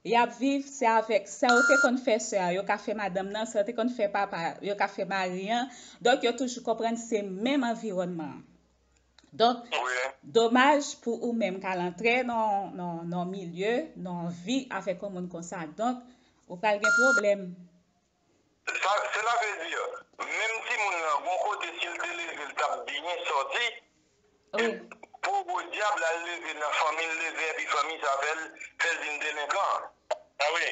y ap viv, se avèk sa yo te konn fè sè a, yo ka fè madanm nan, sa yo te konn fè papa, yo ka fè mari an. Donk, yo toujou konprann se menm anviwònman an. Donk, domaj pou ou menm k al antre nan, nan, nan milye, nan vi avèk yon moun konsa. Donk, ou pral gen pwoblèm. Sa, cela veut dire, menm timoun nan, gon kote, si l te leve, l t ap byen sòti, e pwodyab la, l leve nan fanmi l leve, epi fanmi sa fè l, fè l vin delenkan. A wi.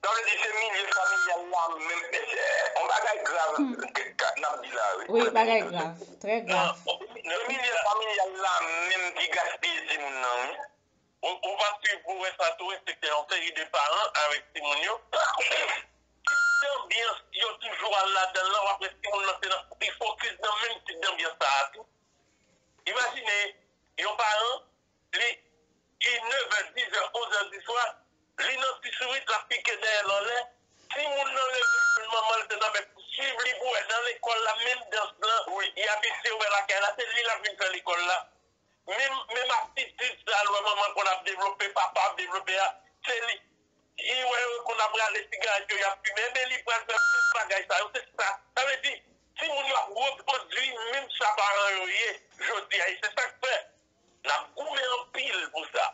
Sa vle di se milye familyal la menm, e se yon bagay grav ke, ke n ap di la, wi. Wi, bagay grav, trè grav. Se milye familyal la menm ki gaspiye timoun nan, wi. Ou, ou pa swiv pou wè sa tou, wi, se ke yon seri de paran avèk timoun yo, ki anbyans yo toujou al ladan l lan, w ap wè timoun nan se nan, li fokis nan menm tip danbyans sa a tou. Imajine yon paran, li, li nevè, dizè, onzè di swa, li nan ti sourit, l ap pike dèyè l anlè. Timoun nan leve, manman l te nan bèk pou swiv li pou wè nan lekòl la, menm dans lan, li abitye wè lakay la, se li l ap vin fè lekòl la. Menm, menm atitid sa, lè w wè manman konn ap devlope, papa ap devlope a, se li. Li wè yo konn ap rale sigarèt yo, y ap fimen, men li pral fè menm bagay sa yo, se sa. Sa vle di, timoun yo ap repwodui menm sa paran yo ye jodi a, e se sa k fè n ap goumen anpil pou sa.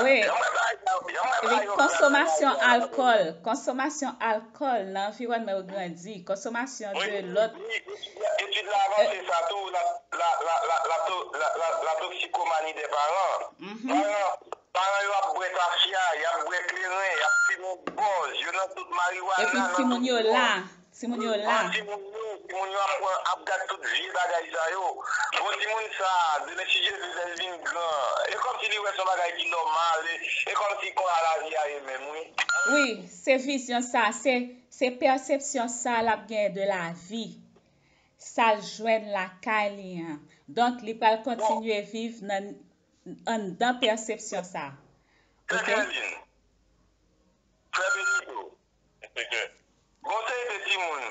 Jan mwen bagay sa yo, jan mwen bagay yo. Konsòmasyon alkòl, konsòmasyon alkòl nan anviwònman yo grandi, konsòmasyon de lòt. Etid la avanse sa tou, la, la, la, la, la to- la, la, la toksikomani dè paran. Paran, paran yo ap bwè tafya, y ap bwè kleren, y ap fimen bòz, yo nan tout mariwana. Epi timoun yo la, timoun yo la. Timoun yo, timoun yo ap pran, ap gad tout vye bagay sa yo. Bon, timoun sa, demen si Jezi lè l vin gran, e kòmsi li wè se yon bagay ki nòmal, e, e kòmsi konsa lavi a ye menm, wi. Wi, se vizyon sa, se, se pèsepsyon sa l ap gen de lavi. Sa l jwenn lakay li an. Donk, li pral kontinye viv nan anndan pèsepsyon sa. Oke? Frè Benito. Gon seri de timoun,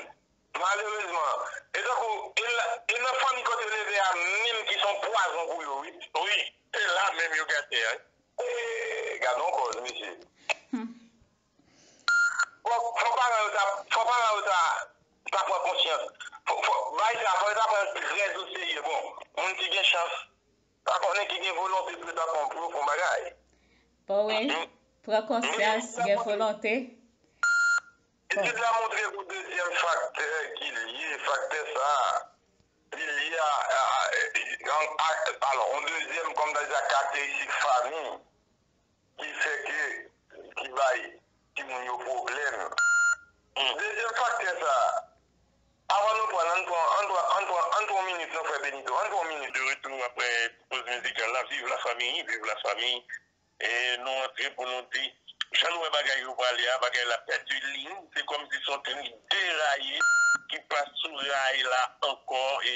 malerezman, e tankou, e la- e nan fanmi kote yo leve a menm ki se yon pwazon pou yo, wi. Wi, se la menm yo gate a. E, gade yon kòz, mesye. Fò, fò paran yo ta, fò paran yo ta, ta pran konsyans. Fò, fò, bagay sa, fò yo ta pran l trè oserye. Bon, moun ki gen chans, pa konnen ki gen volonte pou yo ta fè yon, pou yo fè yon bagay. Bon, wi. Pran konsyans, gen volonte. Etid la montre yon dezyèm faktè ki lye, faktè sa a, li lye a, a, a, a, alò, yon dezyèm, kòm ta di sa, karakteristik fanmi ki fè ke, ki bay timoun yo pwoblèm. Dezyèm faktè sa a, avan nou pran l, ann pran, ann pran, ann pran, ann pran yon minit, non, frè Benito, ann pran yon minit. De retour après pause musicale la, vive la famille, vive la famille. E nou antre pou nou di, jan nou wè bagay yo prale a, bagay la pèdi liy, se kòmsi se yon tren ki deraye, ki pa sou ray la ankò, e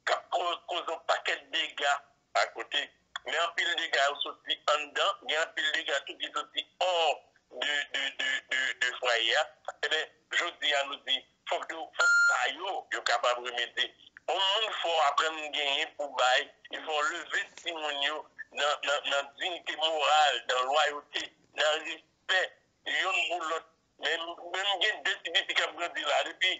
k ap ko- koze yon pakèt dega akote. Men anpil dega yo soti anndan, gen anpil dega tou ki soti hors de, de, de, de, de fwaye a. Ebyen, jodi a nou di, fòk yo, fòk sa yo, yo kapab remedye. Yon moun fò aprann genyen pou bay, e fò leve timoun yo nan, nan, nan diyite moral, nan lwayote, nan respè, youn pou lòt. Men, menm gen de ti pitit k ap grandi la, depi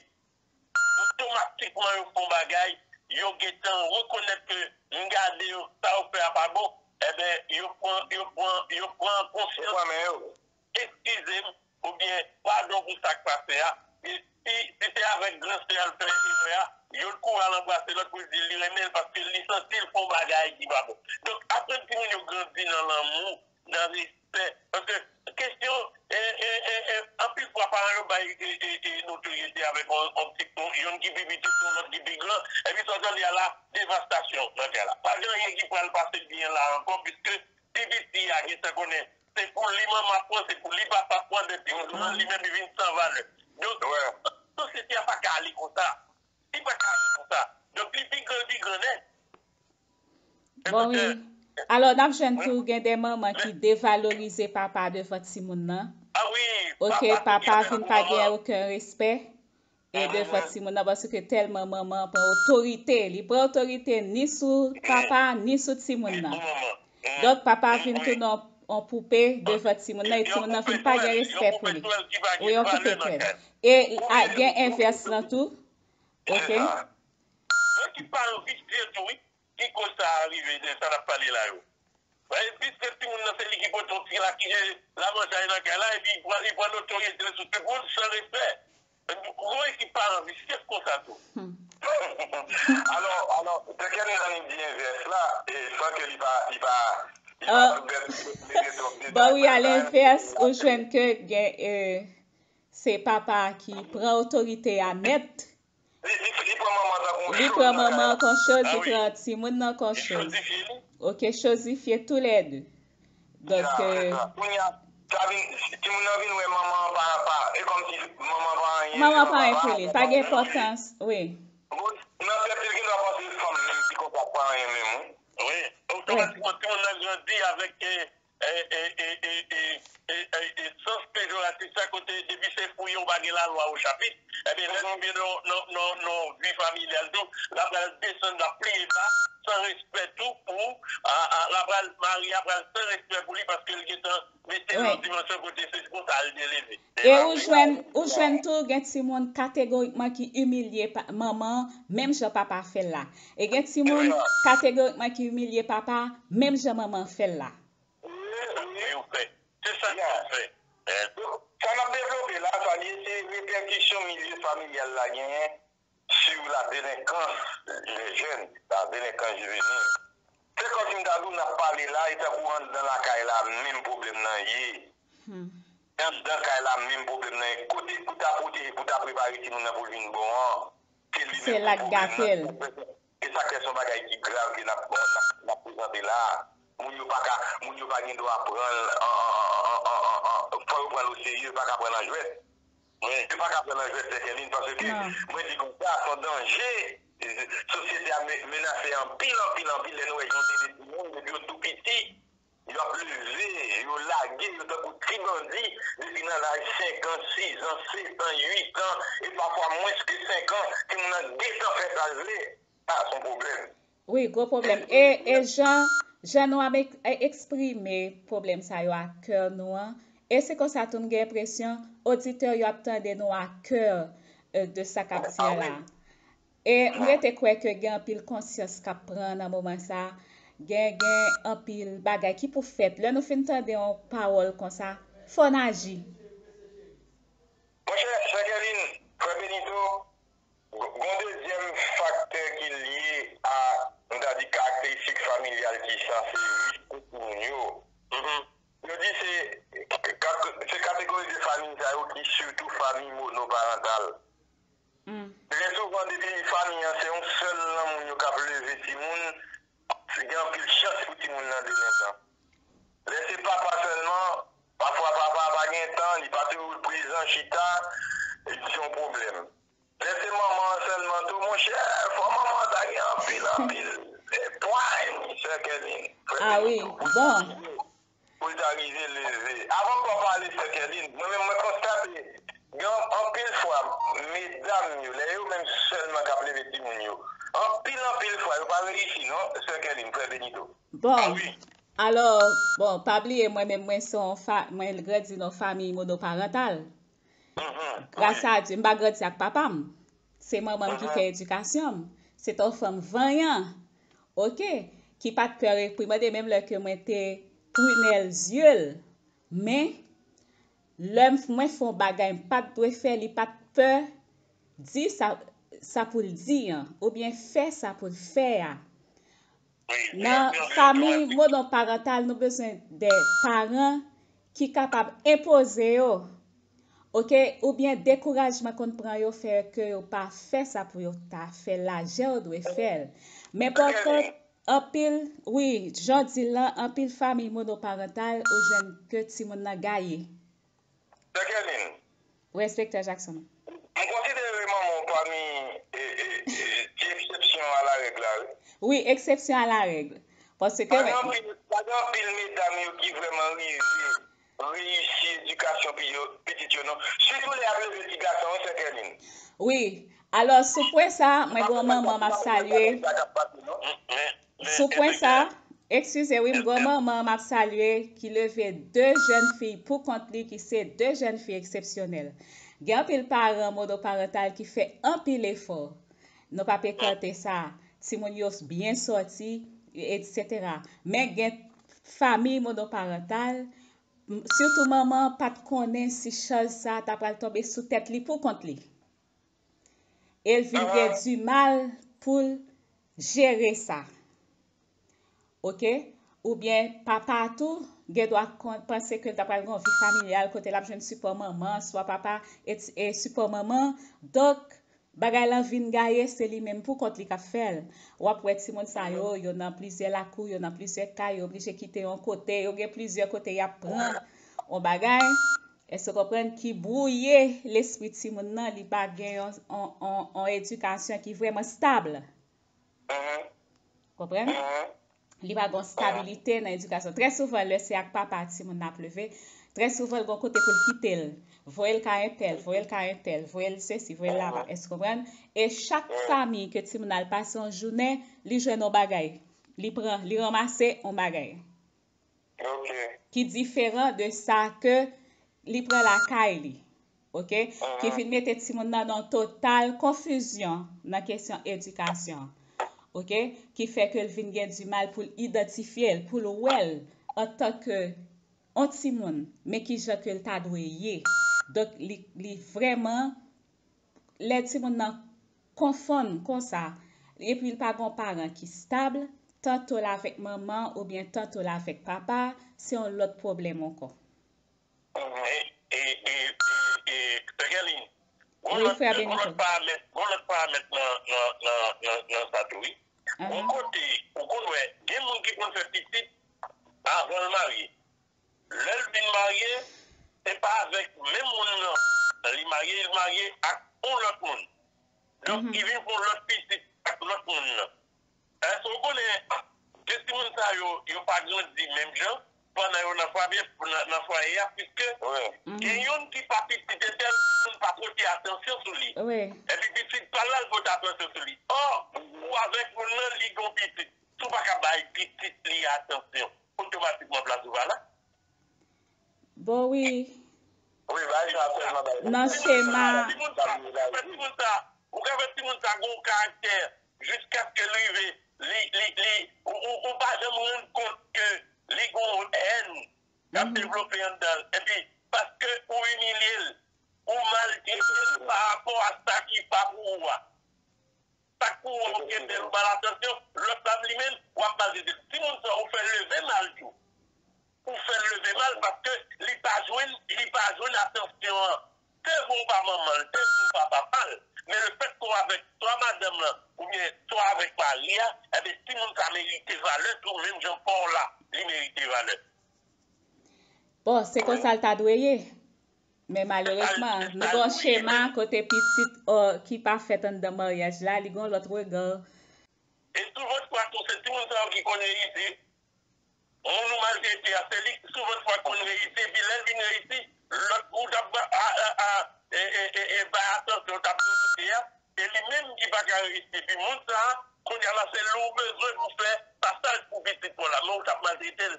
otomatikman yo fè yon bagay, yo gentan rekonèt ke m gade yo, sa yo fè a pa bon, ebyen, yo pran, yo pran, yo pran konsyans. Yo pran men yo. Eskize m, oubyen padon pou sa k pase a. E si, si se avèk gran sè a l fè erè a, yo l kouri al anbrase lòt pou l di l li renmen l paske li santi l fè yon bagay ki pa bon. Donk, aprann timoun yo grandi nan lanmou, nan respè. Paske kesyon, e, e, e, e, anpil fwa, paran yo bay, e, e, e, notoryete avèk yon, yon ti, yon, youn ki pi piti sou lòt ki pi gran, epi sa w tande a la, devastasyon nan kay la. Pa gen anyen ki pral pase byen la ankò, piske pi piti a gentan konnen se pou li manman ap pran, se pou li papa ap pran, men pi ou li menm li vin san valè. Donk, sosyete a pa ka ale konsa. Li pa ka ale konsa. Donk, li pi gran, li pi gran nèt. Bon, wi. Alò, n ap jwenn tou gen de manman ki devalorize papa devan timoun nan. Ah wi, oke, papa vin pa gen okenn respè e devan timoun nan, paske tèlman manman an pran otorite, li pran otorite ni sou papa, ni sou timoun nan. Donk, papa vin tounen yon poupe devan timoun nan, e timoun nan vin pa gen respè pou li. Wi, yon poupe twèl. E a, gen envès lan tou. Oke. Mwen ki paran visye tou, wi. Ki koz sa a rive de sa n ap pale la yo? Paske piske timoun nan se li ki pote yon ti lakizye lamanjay nan kay la, epi li pran, li pran notoryete l sou tout moun san respè. Ou wè ki paran visye konsa tou. Alò, alò, Tèkèl nan li di envès la, e san ke li pa, li pa, li pa soubèt mete twòp detay. Bon, wi, alenvès, ou jwenn ke gen, e, se papa a ki pran otorite a nèt. Li, li, li pran manman an tankou yon choz nan kay la. Li pran manman an kon choz, li pran timoun nan kon choz. Li chozifye li. Oke, chozifye toulède. Donk, e, kounye a, sa vin, timoun nan vin wè manman an pa, pa, e kòmsi manman an pa anyen, manman an pa anyen pou li, pa gen enpòtans, wi. Bon, nan tèt li, li gendwa panse se fanm menm ki konsa pa anyen menm, wi. Wi, otomatikman, timoun nan grandi avèk, e, e, e, sans pejoratif sa, kote depi se fouye ou pa gen lalwa o chapit, ebyen, lè nou vin nan, nan, nan, nan vi familyal tou, l ap pral desann, l ap pliye ba, san respè tou pou, a, a, l ap pral, mari a pral san respè pou li paske l gentan mete l nan dimansyon kote se konsa l te leve. E ou jwenn, ou jwenn tou, gen timoun kategorikman ki imilye pa, manman an, menm jan papa fè l la. E gen timoun kategorikman ki imilye papa, menm jan manman an fè l la. Wi, wi, familyal la genyen sur la délinquance des jeunes, la délinquance juvénile. Se kòmsi m ta di w n ap pale la, e tankou anndan lakay la menm pwoblèm nan ye. Hmm. Anndan kay la menm pwoblèm nan ye. Kote pou ta pwoteje, pou ta prepare timoun nan pou l vin bon an, se li menm ki pwoblèm nan. Se sa k fè se yon bagay ki grav ke n ap, n ap, n ap prezante la a. Moun yo pa ka, moun yo pa gen dwa pran l an, an, an, an, an, an, fò yo pran l oserye, yo pa ka pran l an jwèt. Yo pa ka pran l an jwèt, Sè Kèlin, paske mwen di konsa, se yon danje. Sosyete a me-, menase anpil, anpil, anpil lè nou wè jan de timoun, depi yo tou piti, y ap leve, yo lage, yo tankou ti bandi, depi nan laj senk an, sis an, sèt an, uit an, e pafwa mwens ke senk an, timoun nan gentan fè sa l vle. Sa, se yon pwoblèm. Wi, gwo pwoblèm. E, e jan, jan nou ap ek-, e, eksprime pwoblèm sa yo ak kè nou an, e se konsa tou m gen enpresyon, oditè yo ap tande nou ak kè, e, de sa k ap di an la. E m rete kwè ke gen anpil konsyans k ap pran nan moman sa. Gen, gen anpil bagay ki pou fèt. Lè nou fin tande yon pawòl konsa, fò n aji. Monchè, Sè Kèlin, Frè Benito, gon dezyèm faktè ki lye a, m ta di, karakteristik familyal ki sanse riche pou timoun yo. Yo di se, se kategori de fanmi sa yo ki sitou fanmi monoparantal. Trè souvan, depi fanmi an se yon sèl nan moun yo k ap leve timoun, gen anpil chans pou timoun nan delenkan. Lè se papa sèlman, pafwa papa a pa gen tan, li pa toujou prezan, chita, epi se yon pwoblèm. Lè se manman an sèlman tou, monchè, fò manman an ta gen anpil, anpil pwany, Sè Kèlin, Frè Benito, pou l ta rive leve. Avan m pale, Sè Kèlin, mwen menm mwen konstate, gen anpil fwa, medam yo, lè yo menm sèlman k ap leve timoun yo, anpil, anpil fwa, yo pa reyisi non, Sè Kèlin, Frè Benito. Bon, alò, bon, pa bliye mwen menm mwen se yon fa-, mwen grandi nan yon fanmiy monoparantal. Gras a Dye, m pa grandi ak papa m. Se manman m ki fè edikasyon m. Se t yon fanm vanyan, oke, ki pa t pè reprimande menm lè ke mwen te prunelle zye l. Men, lè m, mwen fè yon bagay m pa t dwe fè, li pa t pè di sa, sa pou l di an, oubyen fè sa pou l fè a. Nan fanmi monoparantal, nou bezwen de paran ki kapab enpoze yo, oke, oubyen dekourajman konn pran yo, fè ke yo pa fè sa pou yo ta fè la jan yo dwe fè l. Men pa kont, anpil, wi, jan w di l lan, anpil fanmi monoparantal, ou jwenn ke timoun nan gaye. Sè Kèlin. Wi, Enspektè Jackson. M konsidere manman w pami, e, e, e, ti eksepsyon a la règ la, wi. Wi, eksepsyon a la règ. Paske pa gen anpil, pa gen anpil medam yo ki vrèman rive reyisi edikasyon pi yo, pitit yo, non. Sitou lè y ap leve ti gason, wi, Sè Kèlin. Wi. Alò, sou pwen sa, mwen gen yon manman m ap salye. Sou pwen sa, eskize wi, m gen yon manman m ap salye ki leve de jèn fi pou kont li, ki se de jèn fi eksepsyonèl. Gen anpil paran monoparantal ki fè anpil efò. Nou p ap ekate sa. Timoun yo byen sòti, etsetera. Men gen fanmi monoparantal, m-, sitou manman an pa t konnen si chaj sa a ta pral tonbe sou tèt li pou kont li. E l vin gen dimal pou l jere sa. Oke? Oubyen papa a tou gen dwa kon-, panse ke l ta pral gen yon vi familyal kote l ap jwenn sipò manman, swa papa e, e sipò manman. Donk, bagay lan vin gaye, se li menm pou kont li k ap fè l. W ap wè timoun sa yo, yo nan plizyè lakou, yo nan plizyè kay, yo oblije kite yon kote, yo gen plizyè kote y ap pran yon bagay. Èske w konprann? Ki bwouye lespri timoun nan, li pa gen yon, yon, yon, yon edikasyon ki vrèman stab. Konprann? Li pa gen yon stabilite nan edikasyon. Trè souvan, lè se ak papa timoun nan ap leve, trè souvan, l gen yon kote pou l kite l. Voye l kay entèl, voye l kay entèl, voye l sesi, voye l laba. Èske w konprann? E chak fanmi ke timoun nan al pase yon jounen, li jwenn yon bagay. Li pran, li ranmase yon bagay. Ki diferan de sa ke li pran lakay li. Oke? Ki vin mete timoun nan nan yon total konfizyon nan kesyon edikasyon. Oke? Ki fè ke l vin gen dimal pou l idantifye l, pou l wè l antanke yon timoun, men ki jan ke l ta dwe ye. Donk, li, li vrèman lè timoun nan konfonn konsa, epi l pa gen yon paran ki stab, tanto l avèk manman oubyen tanto l avèk papa, se yon lòt pwoblèm ankò. Sè Kèlin, gon lòt paramèt nan sa tou, wi. Gon kote, ou konn wè, gen moun ki konn fè pitit avan l marye. Lè l vin marye, se pa avèk menm moun nan li marye, li marye ak yon lòt moun. Donk, li vin fè yon lòt pitit ak lòt moun nan. Èske w konnen, de timoun sa yo, yo pa grandi menm jan, pandan yo nan fwaye, nan, nan fwaye a, piske gen youn ki pa pitit entèl, moun pa pote atansyon sou li. Epi pitit pa l la, l pote atansyon sou li. Ò, ou avèk moun nan, li gen yon pitit. Si w pa ka bay pitit li atansyon, otomatikman plas ou pa la. Bon, wi. Wi, bay sa sèlman bay. Nan chema. Ou ka fè timoun sa gon karaktè jiskaske l rive, li, li, li, ou, ou, ou pa janm rann kont ke li gon hèn k ap devlope anndan l. Epi, paske ou imilye l, ou maltrete l pa rapò a sa ki pa pou ou a. Sa k pou ou, ou kenbe l, ou ba l atansyon, lòt la li menm, w ap maltrete l. Timoun sa, ou fè l leve mal tou. Ou fè l leve mal paske li pa jwenn, li pa jwenn atansyon an. Se vre ou pa manman l, se vre ou pa papa l, men lefètke w avèk swa madanm lan oubyen swa avèk mari a, enben timoun sa merite valè tou, menm jan pa w la, li merite valè. Bon, se konsa l ta dwe ye. Men malerezman, nou gen yon chema kote pitit ki pa fèt anndan maryaj la, li gen yon lòt rega. E souvantfwa tou, se timoun sa yo ki konn reyisi. Moun ou maltrete a, se li ki souvantfwa konn reyisi, epi lè l vin reyisi, lòt ou t ap bay atansyon, ou t ap sipòte a, se li menm ki pa ka reyisi. Epi moun sa a, kounye a la, se li ou bezwen pou fè pasaj pou pitit ou la, men ou t ap maltrete l.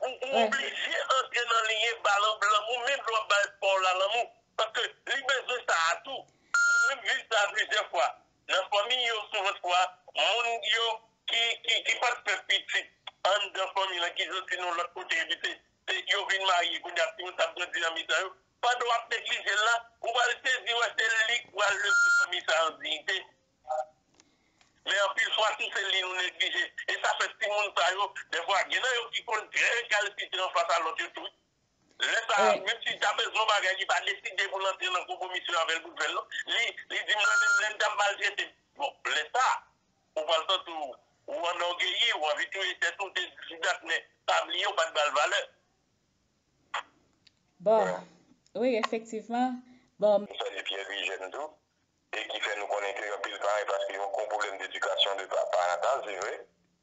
Ou, ou oblije antre nan liyen ba l lanmou, menm lè w ap bay pa w la lanmou. Paske li bezwen sa a tou. Mwen menm viv sa plizyè fwa. Nan fanmi yo, souvantfwa, moun yo ki, ki, ki pa t fè pitit anndan fanmi lan, ki soti nan lòt kote, epi se, se yo vin marye, kounye a timoun sa ap grandi nan mitan yo. Pandan w ap neglije l la, ou pral sezi wè se li k pral leve fanmi sa an diyite. Men anpil fwa tou se li nou neglije. E sa fè timoun sa yo, dèfwa, gen nan yo ki konn trè rekalsitran fas a lòt yo tou. Lè sa a, menm si li ta bezwen yon bagay, li pa deside pou l antre nan konpwomisyon avè l pou l fè l non. Li, li di mwen menm lè m t ap maltrete. Bon, lè sa a, ou pral santi w, ou annògeyi, ou anvi touye tèt ou, te di dat, men pa bliye ou pa t ba l valè. Bon, wi, efektivman. Bon. M salye Pyè Lijèn tou. E ki fè nou konnen ke anpil paran e paske yon kon pwoblèm dedikasyon de pa, parantal, se vre.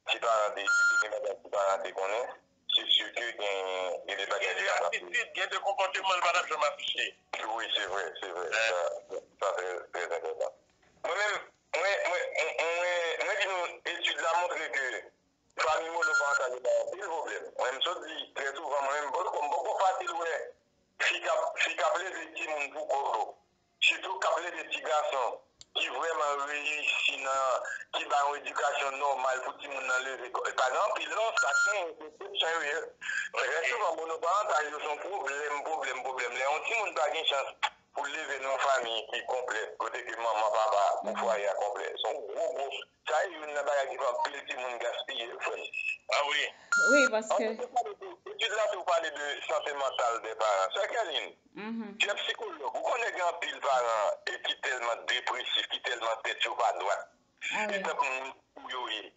Si paran te edike, gen bagay si paran te konnen, se si ke gen, gen de bagay ki kapab. Gen de atitid, gen de konpòteman l pa t ap janm afiche. Wi, se vre, se vre. Sa, sa trè, trè enpòtan. Mwen menm, mwen, mwen, mwen, mwen di nou, etid la montre ke fanmi monoparantal yo bay anpil pwoblèm. Mwen menm, m sot di, trè souvan, mwen menm, m poko, m poko fasil wè fi k ap, fi k ap leve timoun pou kò yo. Sitou k ap leve ti gason ki vrèman reyisi nan, ki bay yon edikasyon nòmal pou timoun nan leve. Pa gen anpil non, sa gen, eksepsyon yo ye. Trè souvan, monoparantal yo se yon pwoblèm, pwoblèm, pwoblèm. Lè yon timoun pa gen chans pou l leve nan yon fanmi ki konplè, kote ke manman, papa, pou fwaye a konplè, se yon gwo, gwo Sa se youn nan bagay ki fè anpil timoun gaspiye, frè m. A wi. Wi, paske. Etid la tou pale de sante mantal de paran. Sè Kèlin, se yon sikològ. Ou konnen gen anpil paran e ki tèlman depresif, ki tèlman tèt yo pa dwat. E tankou moun fou yo ye.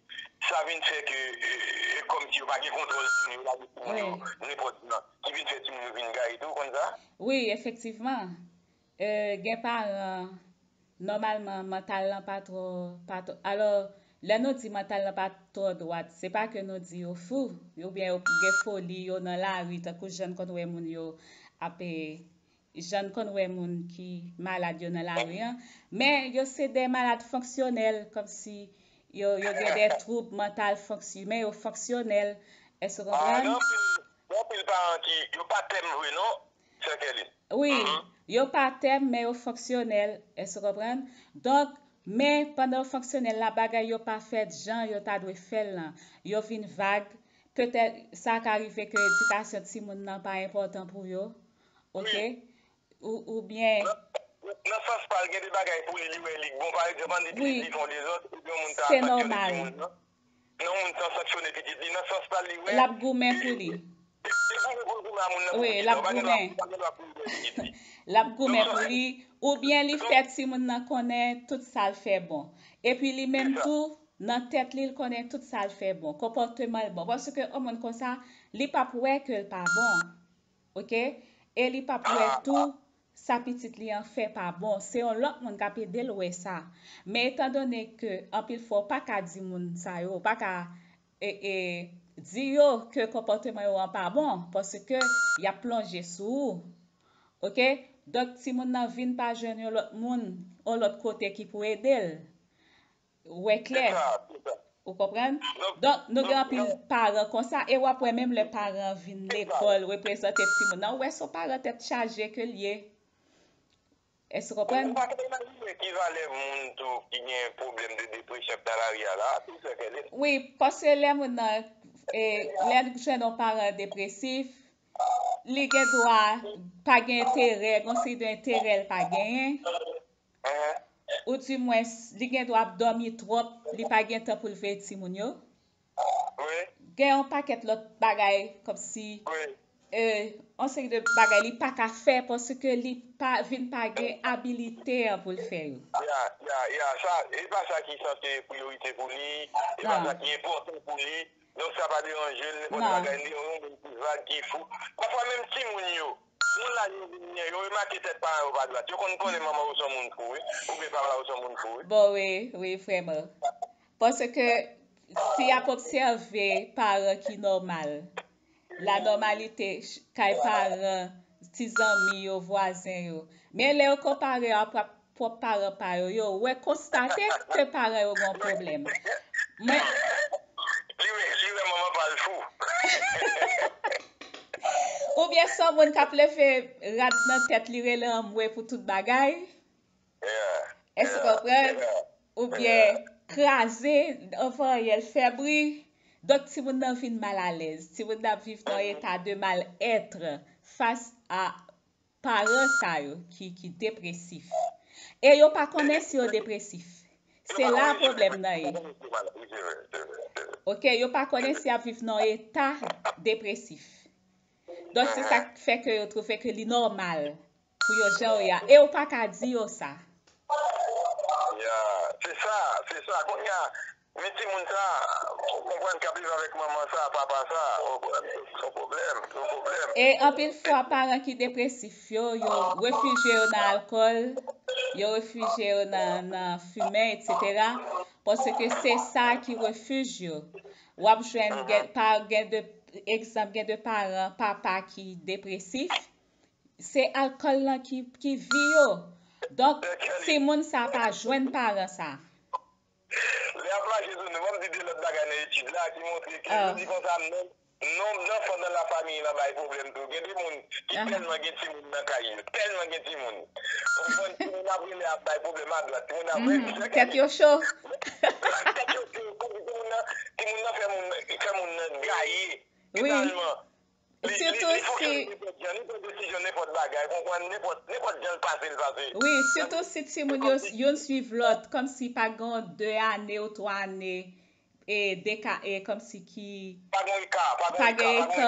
Sa vin fè ke e kòmsi yo pa gen kontwòl sou yo, yo lage timoun yo nenpòt jan, ki vin fè timoun yo vin gaye tou, ou konn sa? Wi, efektivman. Gen paran, nòmalman, mantal lan pa twò, pa twò, alò, lè nou di mantal lan pa twò dwat, se pa ke nou di yo fou, oubyen yo gen foli, yo nan lari, tankou jan n konn wè moun yo ap, jan n konn wè moun ki malad yo nan lari an, men yo se de malad fonksyonèl, kòmsi yo, yo gen de twoub mantal fonksy-, men yo fonksyonèl, èske w konprann? Gen anpil paran ki, yo pa tèm vre non, sè Kèlin. Wi, yo pa tèm, men yo fonksyonèl, èske w konprann? Donk, men pandan yo fonksyonèl la, bagay yo pa fèt jan yo ta dwe fè l lan. Yo vin vag. Petèt, sa ka rive ke edikasyon timoun nan pa enpòtan pou yo. Oke? Ou, oubyen. Nan sans pa l, gen de bagay pou li, li wè li k bon. Pa egzanp, ann di pitit li fè yon dezòd, ebyen yon moun ta sanksyone timoun nan. Non, moun sa sanksyone pitit li, nan sans pa l, li wè. L ap goumen pou li. Li goumen pou l goumen a moun nan pou pitit la. Wi, l ap goumen. L ap goumen pou li. Oubyen li fè timoun nan konnen tout sa l fè bon. Epi li menm tou, nan tèt li, l konnen tout sa l fè bon. Konpòteman l bon. Paske yon moun konsa, li p ap wè ke l pa bon. Oke? E li p ap wè tou sa pitit li an fè pa bon. Se yon lòt moun k ap ede l wè sa. Men etandone ke anpil fwa w pa ka di moun sa yo, w pa ka e, e, di yo ke konpòteman yo an pa bon, paske y ap plonje sou ou. Oke? Donk, timoun nan vin pa jwenn yon lòt moun, yon lòt kote ki pou ede l wè klè. Ou konprann? Donk, nou gen anpil paran konsa, e w ap wè menm lè paran vin lekòl, reprezante timoun nan, ou wè se yon paran tèt chaje ke l ye. Èske w konprann? Ou pa ka imajine ki valè moun tou ki gen pwoblèm de depresyon k nan lari a la, se sè kèlè. Wi, paske lè moun nan, e, lè l jwenn yon paran depresif, li gen dwa pa gen enterè, gon seri de enterè l pa genyen. Oudimwens, li gen dwa ap dòmi twòp, li pa gen tan pou l veye timoun yo. Gen yon pakèt lòt bagay, kòmsi, e, yon seri de bagay li pa ka fè paske li pa, vin pa gen abilite an pou l fè yo. Ya, ya, ya, sa, e pa sa ki sanse priyorite pou li, e pa sa ki enpòtan pou li. Donk, sa pa deranje l, nenpòt bagay, li yon moun ki vag, ki fou. Pafwa, menm timoun yo, moun laj yo vin gen, yo remake tèt paran yo pa dwat. Yo konn konnen manman yo se yon moun fou, wi. Oubyen papa yo se yon moun fou, wi. Bon, wi, wi, vrèman. Paske si y ap obsève paran ki nòmal, la nòmalite ch- kay paran, ti zanmi yo, vwazen yo. Men lè yo konpare yo a pwòp, pwòp paran pa yo, yo wè, konstate ke paran yo gen yon pwoblèm. Mwen Li wè, li wè manman pa l fou. Oubyen se yon moun k ap leve rad nan tèt li, rele anmwe pou tout bagay. Èske w konprann? Oubyen kraze, anvan yè l fè bri. Donk, timoun nan vin malalèz. Timoun nan ap viv nan yon eta de mal-être fas a paran sa yo ki, ki depresif. E yo pa konnen si yo depresif. Se la pwoblèm nan ye. Oke, yo pa konnen si y ap viv nan yon eta depresif. Donk, se sa k fè ke yo twouve ke li nòmal pou yo jan yo ye a. E ou pa ka di yo sa. Ya, se sa, se sa. Kounye a, men timoun sa, ou konprann, k ap viv avèk manman sa, papa sa, ou konprann, se yon pwoblèm, se yon pwoblèm. E anpil fwa, paran ki depresif yo, yo refijye yo nan alkòl, yo refijye yo nan, nan fimen, etsetera. Paske se sa ki refij yo. W ap jwenn gen, pa, gen de, egzanp, gen de paran, papa ki depresif, se alkòl lan ki, ki vi yo. Donk, timoun sa pa jwenn paran sa. Lè y ap mache sou nou, ban m di de lòt bagay nan etid la ki montre ke yo di konsa, nonb, nonb danfan nan lafamiy lan bay pwoblèm tou. Gen de moun ki tèlman gen timoun nan kay yo, tèlman gen timoun. Ou konprann, timoun ap rele ap bay pwoblèm adwat, timoun ap rele. Tèt yo cho. Tèt yo cho, timoun nan, timoun nan fè moun, fè moun nan gaye. Finalman, Sitou si, li pran desizyon nenpòt bagay, konprann, nenpòt, nenpòt jan l pase, l pase. Wi, sitou si timoun yo youn swiv lòt, kòmsi pa gen de ane ou twa ane, e, deka, e, kòmsi ki pa gen eka, pa gen eka.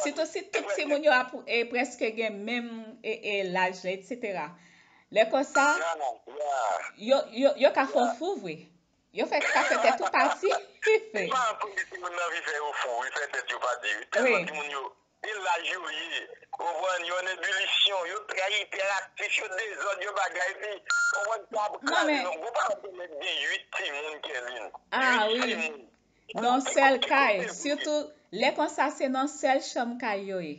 Sitou si tout timoun yo ap, e, prèske gen menm, e, e, laj la, etsetera. Lè konsa, yo, yo, yo ka fè w fou vre. Yo fè, ka fè tèt ou pati. Paran pou di timoun nan vin fè yo fou, wi, fè tèt yo pati, wi. Tèlman timoun yo, e laj yo ye. Konprann, yo an ebilisyon, yo trè iperaktif, yo dezòd, yo bagay, epi, konprann, sa ap kraze. Donk, gwo paran te mèt gen uit timoun, Kèlin. Uit timoun. Nan sèl kay, sitou, lè konsa, se nan sèl chanm kay yo ye.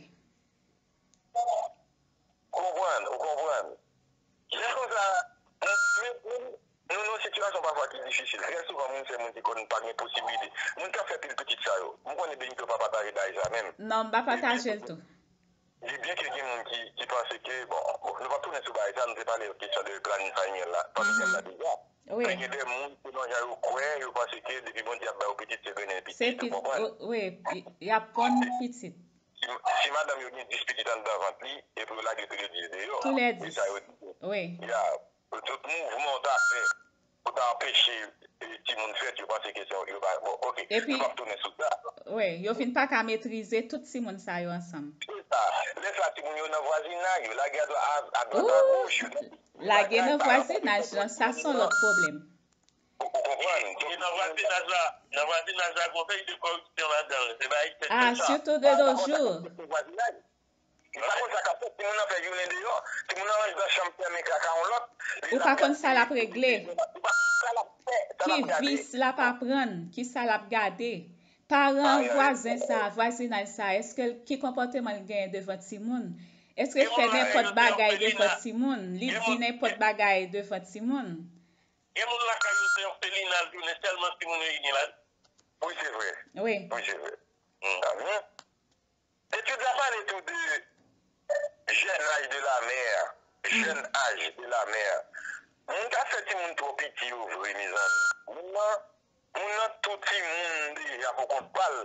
Konprann, ou konprann. Lè konsa, nou, nou, nou, nou nan sitiyasyon pafwa ki difisil. Trè souvan, moun se moun ki konn pa gen posiblite. Moun k ap fè pil pitit sa yo. M konnen Benito pa pataje bagay sa menm. Non, m pa pataje l tou. Li byen ke gen moun ki, ki panse ke, bon, bon, nou p ap tounen sou bagay sa, nou te pale kesyon de planin familyal la, familyal la deja. Men gen de moun, selon jan yo kwè, yo panse ke depi Bondye ap ba yo pitit, se grennen pitit, ou konprann? Wi, y ap ponn pitit. si, si madanm yo gen dis pitit anndan vant li, epi yo lage toulède deyò. Toulède. Wi, sa yo di. Wi. Ya, tout mouvman w ta fè pou ta anpeche timoun fèt, yo panse ke se yo pa bon, oke. Epi, nou p ap tounen sou sa. Wi, yo vin pa ka metrize tout timoun sa yo ansanm. Se sa. Lè sa, timoun yo nan vwazinay, yo lage adwat, adwat agoch. Lage nan vwazinaj lan, sa se yon lòt pwoblèm. Ou konprann? E nan vwazinaj la, nan vwazinaj la, gon seri de kòripsyon ladan l. Se pa eksepte sa. Ah, surtout de nos jours. Li pa konn sa k ap fèt. Timoun nan fè jounen deyò. Timoun nan rantre nan chanm fèmen kaka yon lòt. Ou pa konn sa l ap regle. Ou pa konn sa l ap fè. Sa l ap gade. Ki vis l ap aprann, ki sa l ap gade. Paran vwazen sa, vwazinaj sa, èske l, ki konpòteman l genyen devan timoun? Èske l fè nenpòt bagay devan timoun? Li di nenpòt bagay devan timoun? Gen moun lakay yo se orfelina jounen tèlman timoun yo gen la. Wi, se vre. Wi. Wi, se vre. Amen. Etid la pale tou de jèn laj de la mè, jèn aj de la mè. Moun ka fè timoun twò piti yo vre, mezanmi. Moun nan, moun nan tou timoun deja pou kont pa l.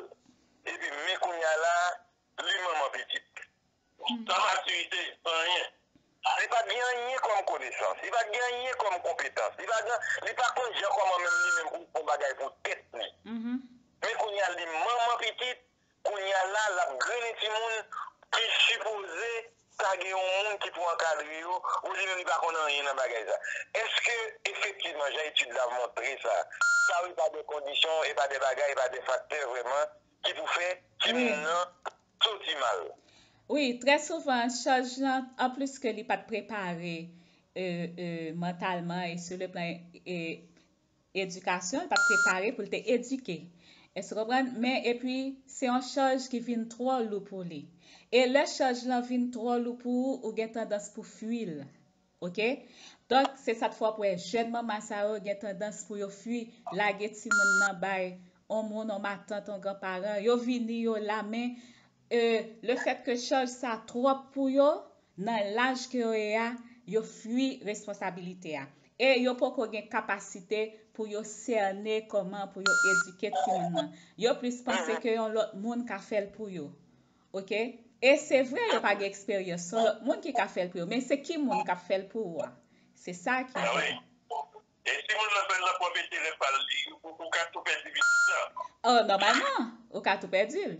Epi men kounye a la, li manman pitit. San matirite, san anyen. Li pa t gen anyen kòm konesans. Li pa t gen anyen kòm konpetans. Li pa t gen, li pa konn jan kòman menm li menm pou l fè yon bagay pou tèt li. Men kounye a li manman pitit, kounye a la l ap grennen timoun ki sipoze ta gen yon moun ki pou ankadre yo, ou li menm li pa konn anyen nan bagay sa. Èske efektivman jan etid la montre sa, sa yo e pa de kondisyon, e pa de bagay, e pa de faktè vrèman ki pou fè timoun nan soti mal? Wi, trè souvan, chaj lan, anplis ke li pa t prepare e, e, mantalman e sou le plan e, edikasyon, li pa t prepare pou l te edike. Èske w konprann? Men epi, se yon chaj ki vin twò lou pou li. E lè chaj lan vin twò lou pou ou, ou gen tandans pou fui l. Oke? Donk, se sa k fè w ap wè jèn manman sa yo gen tandans pou yo fui, lage timoun nan bay on moun, on matant, on granparan. Yo vini, yo la, men e, le fèt ke chaj sa twòp pou yo, nan laj ke yo ye a, yo fui responsabilite a. E yo poko gen kapasite pou yo sène kòman pou yo edike timoun nan. Yo plis panse ke yon lòt moun ka fè l pou yo. Oke? E se vre yo pa gen eksperyans, se yon lòt moun ki ka fè l pou yo. Men se ki moun k ap fè l pou ou a? Se sa ki enpòtan. E si moun nan fè l nan pwòp enterè pa l, li, ou, ou ka tou pèdi pitit sa. Oh, nòmalman, ou ka tou pèdi l.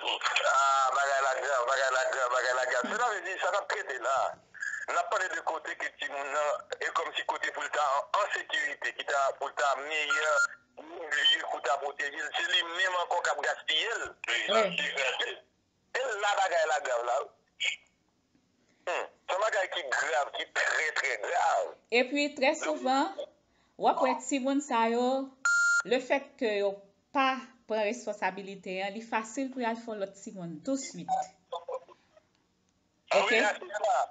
Ah, bagay la grav, bagay la grav, bagay la grav. Sa vle di, sa n ap trete la, n ap pale de kote ke timoun nan, e kòmsi kote pou l ta an, an sekirite, ki ta, pou l ta meyè lye pou ta pwoteje l, se li menm ankò k ap gaspiye l. Wi, l ap degrade. E la bagay la grav la, wi. Hmm, se yon bagay ki grav, ki trè, trè grav. Epi, trè souvan, w ap wè timoun sa yo, le fèt ke yo pa pran responsabilite an, li fasil pou y al fè yon lòt timoun touswit. Ah wi, Oke? la, se sa.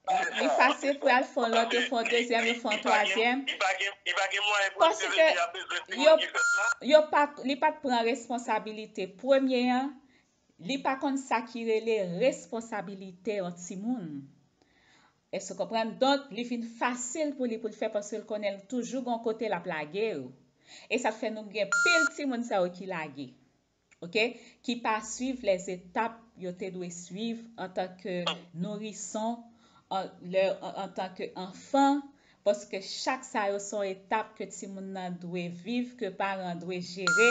Se Li sa. Fasil pou y al fè yon lòt, yo fè yon dezyèm, yo fè yon twazyèm. Li pa gen, li pa gen mwayen pou l Paske devlope a bezwen yo, timoun ki fèt la. Yo pa, li pa t pran responsablite premye an, li pa konn sa ki rele responsabilite yon timoun. Èske w konprann? Donk, li vin fasil pou li pou l fè paske l konnen l toujou gon kote l ap lage yo. E sa fè nou gen pil timoun sa yo ki lage. Oke? Ki pa swiv lèzetap yo te dwe swiv antanke nourison, an, lè, an, antanke anfan, paske chak sa yo se yon etap ke timoun nan dwe viv, ke paran an dwe jere,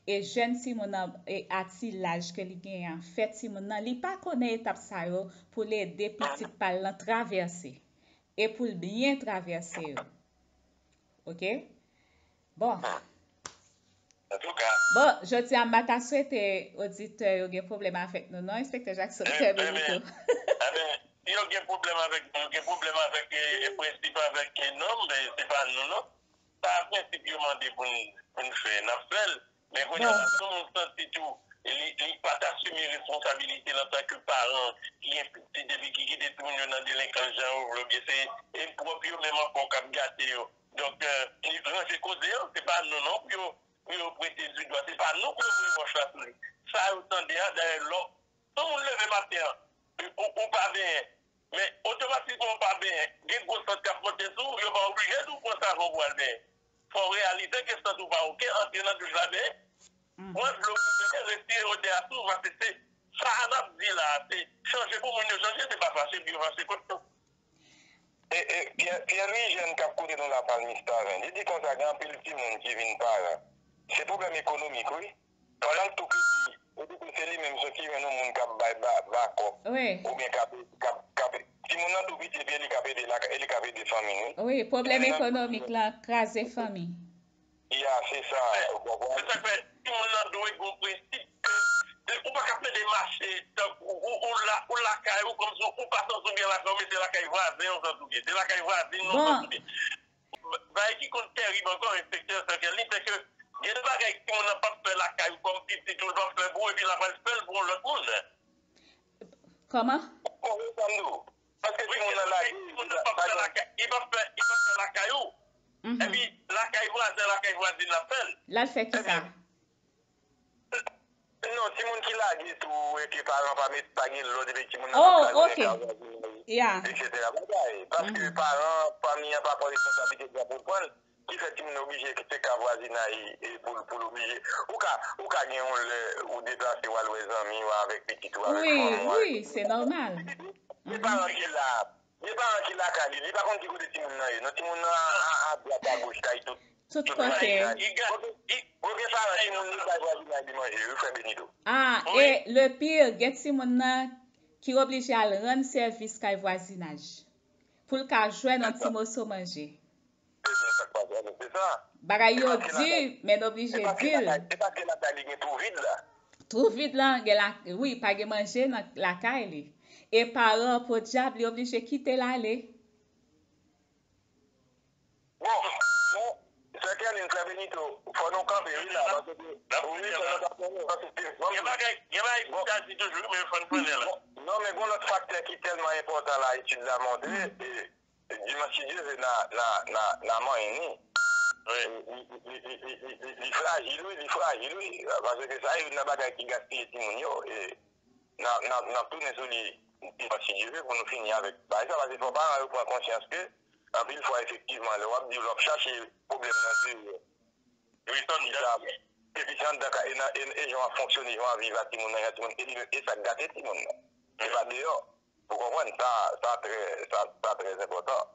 e jèn timoun nan e a ti laj ke li genyen an, fè timoun nan, li pa konnen etap sa yo pou l ede pitit pa l lan travèse, e pou l byen travèse yo. Oke? Bon. Antouka. Bon, jodi a, m pa ta swete oditè yo gen pwoblèm avèk nou, non, Enspektè Jackson, fèmen li tou. Ebyen, si yo gen pwoblèm avèk nou, yo gen pwoblèm avèk e, e prensip avèk e nòm, men se pa nou, non. Sa prensip yo mande pou n, pou n fè, n ap fè l. Men kounye a, si yon moun santi tou, li, li pa t asime responsabilite l antanke paran ki gen pitit epi ki kite timoun yo nan delenkans jan yo vle, oubyen se e pwòp yo menm ankò k ap gate yo. Donk, e, li ranje koze an, se pa nou non pou yo, pou yo pwente di dwa, se pa nou pou yo voye wòch la sou li. Sa yo tande a, dayè lò, yon moun leve maten an, ou, ou pa benyen, men otomatikman ou pa benyen, gen gwo sant k ap monte sou ou, yo pa oblije di w pran savon pou al benyen. Fò w reyalize ke sant ou pa oke, antre nan douch la benyen. Pran dlo pou bebe, respire odè a tou, paske se sa n ap di la a, se chanje pou moun yo chanje, se pa fache pou yo fache kont nou. E, e, Pierre, Pierre Louis Jeune k ap koute nou la Palmis Taven, li di konsa gen anpil timoun ki vin paran. Se pwoblèm ekonomik, wi. Pandan l tou piti, li di se li menm soti jwenn yon moun k ap bay ba, ba kòb, oubyen k ap, k ap, k ap, timoun nan tou piti epi e li k ap ede lakay, e li k ap ede fanmi l, wi. Wi, pwoblèm ekonomik la kraze fanmi. Ya, se sa, ou konprann? Se sa k fè, timoun nan dwe gen yon prensip ke, ke ou pa ka plede mache, tank ou, ou, ou la, ou lakay ou, kòmsi ou pa santi w byen lakay ou, men se lakay vwazen w santi w byen, se lakay vwazin ou santi w byen. Bagay ki konn terib ankò, enspektè Sankèlin, se ke gen de bagay timoun nan p ap fè lakay ou kòm pitit ou, l p ap fè pou ou, epi l apral fè l pou yon lòt moun. Kòman? Ou konprann sa m di w? Paske timoun nan lage, li p ap fè lakay, li p ap fè, li p ap fè lakay ou. Epi, lakay vwazen, lakay vwazin l ap fè l. L al fè kisa? Non, timoun ki lage tou, e ke paran pa met, pa gen lòd, epi timoun nan ap lage nan kay vwazinay, etsetera. Bagay, paske paran, fanmi an pa pran responsablite li pou l pran l, ki fè timoun nan oblije kite kay vwazinay, e, pou, pou l oblije. Ou ka, ou ka gen yon lè ou deplase w al wè zanmi w avèk pitit ou, avèk fanm ou, avèk... Wi, wi, se nòmal. Gen paran ki la, gen paran ki lakay li, li pa konn ki kote timoun nan ye. Non, timoun nan a, a, a dwat, a goch, kay tout, tout kote. Gen, gen paran timoun li bay vwazinay li manje, wi, frè Benito. Ah, e le pire, gen timoun nan ki oblije al rann sèvis kay vwazinaj pou l ka jwenn yon ti moso manje. Bagay yo di, men n oblije di l. Se paske lakay li gen twou vid la. Twou vid la, gen la, wi, pa gen manje nan lakay li. E paran, podyab, li oblije kite l ale. Bon, bon, sè Kèlin, frè Benito, fò nou kanpe, wi, la, paske, wi, fò nou kanpe, paske, gen bagay, gen bagay pou ta di toujou, men fò n frennen la. Non, men gen lòt faktè ki tèlman enpòtan la, etid la montre, e, Dimanche si Dye vle, n a, n a, n a, n a manyen ni. Li, li, li, li, li, li, li, li frajil, wi, li frajil, wi. Paske sa youn nan bagay ki gaspiye timoun yo. E n a, n a, n ap tounen sou li dimanche si Dye vle pou nou fini avèk bagay sa, paske fò paran yo pran konsyans ke anpil fwa, efektivman, lè w ap di w ap chache pwoblèm nan deyò, epi se anndan kay, e nan, e, e jan w ap fonksyone, jan w ap viv ak timoun nan, jan timoun, e li menm, e sa k gate timoun nan. Se pa deyò. Ou konprann? Sa, sa trè, sa, sa trè enpòtan.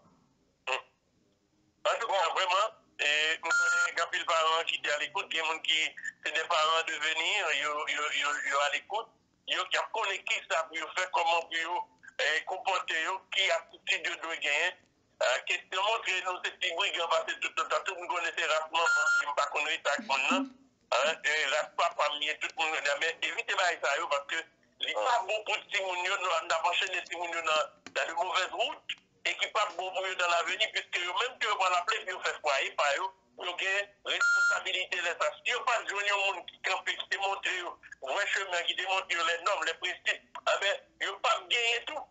Antouka, vrèman, e, m konnen gen anpil paran ki te alekout, gen moun ki se de paran deveni, yo, yo, yo, yo alekout, yo k ap konnen kisa pou yo fè, kòman pou yo, e, konpòte yo, ki atitid yo dwe genyen. E, kesyon montre nou se pi brigan pase tout lòt la. Tout moun konnen se ras manman m, m pa konn rete ak moun nan. Hein, e ras papa m ye, tout moun yo di, men evite bagay sa yo, paske li pa bon pou timoun yo, nou, n ap anchene timoun yo nan, dans de mauvaises routes, e ki p ap bon pou yo dans l'avenir, piske yo menm tou yo pral aple pou yo fè fwaye pa yo, pou yo gen responsabilite lè sa. Si yo pa t jwenn yon moun ki kanpe, ki te montre yo vrè chemen, ki te montre yo les normes, les principes, enben, yo p ap genyen tou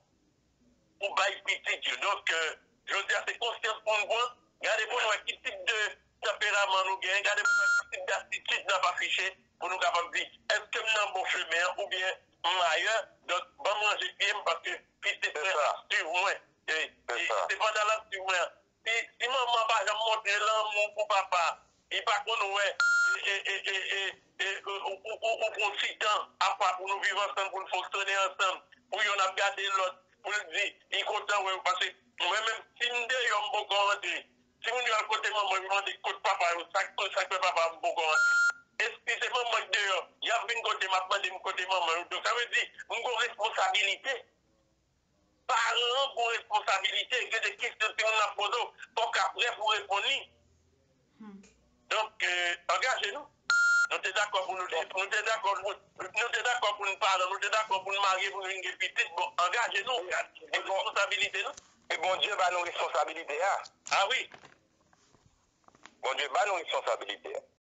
pou bay pitit yo. Donk, euh, jodi a, se konsyans pou n pran. Gade pou n wè ki tip de tanperaman nou genyen. Gade pou n wè ki tip datitid n ap afiche pou nou kapab di, èske m nan bon chemen an oubyen m ayè? Donk, ban m ranje pye m paske pitit mwen ap swiv mwen. E, e se pandan l ap swiv mwen an. Si, si manman pa janm montre lanmou pou papa, li pa konn wè, e, e, e, e, e, e, ou, ou, ou, ou pran ti tan apa pou nou viv ansanm, pou n fonksyone ansanm, pou yonn ap gade lòt, pou l di, li kontan wè w, paske mwen menm, si m deyò, m poko rantre, timoun yo al kote manman yo, yo mande kot papa yo, sa k, sa k fè papa m poko rantre. E si se manman k deyò, y ap vin kote m, ap mande m kote manman yo. Donk, sa vle di, m gon responsabilite. Paran an gon responsabilite, gen de kesyon timoun nan ap poze w, fò w ka prè pou w reponn li. Donk, euh, angaje nou. Nou te dakò pou nou, nou te dakò pou, nou te dakò pou n paran, nou te dakò pou n marye, pou n vin gen pitit. Bon, angaje nou, gen responsabilite nou. E Bondye ba nou responsabilite a. Ah wi. Bondye ba nou responsabilite a.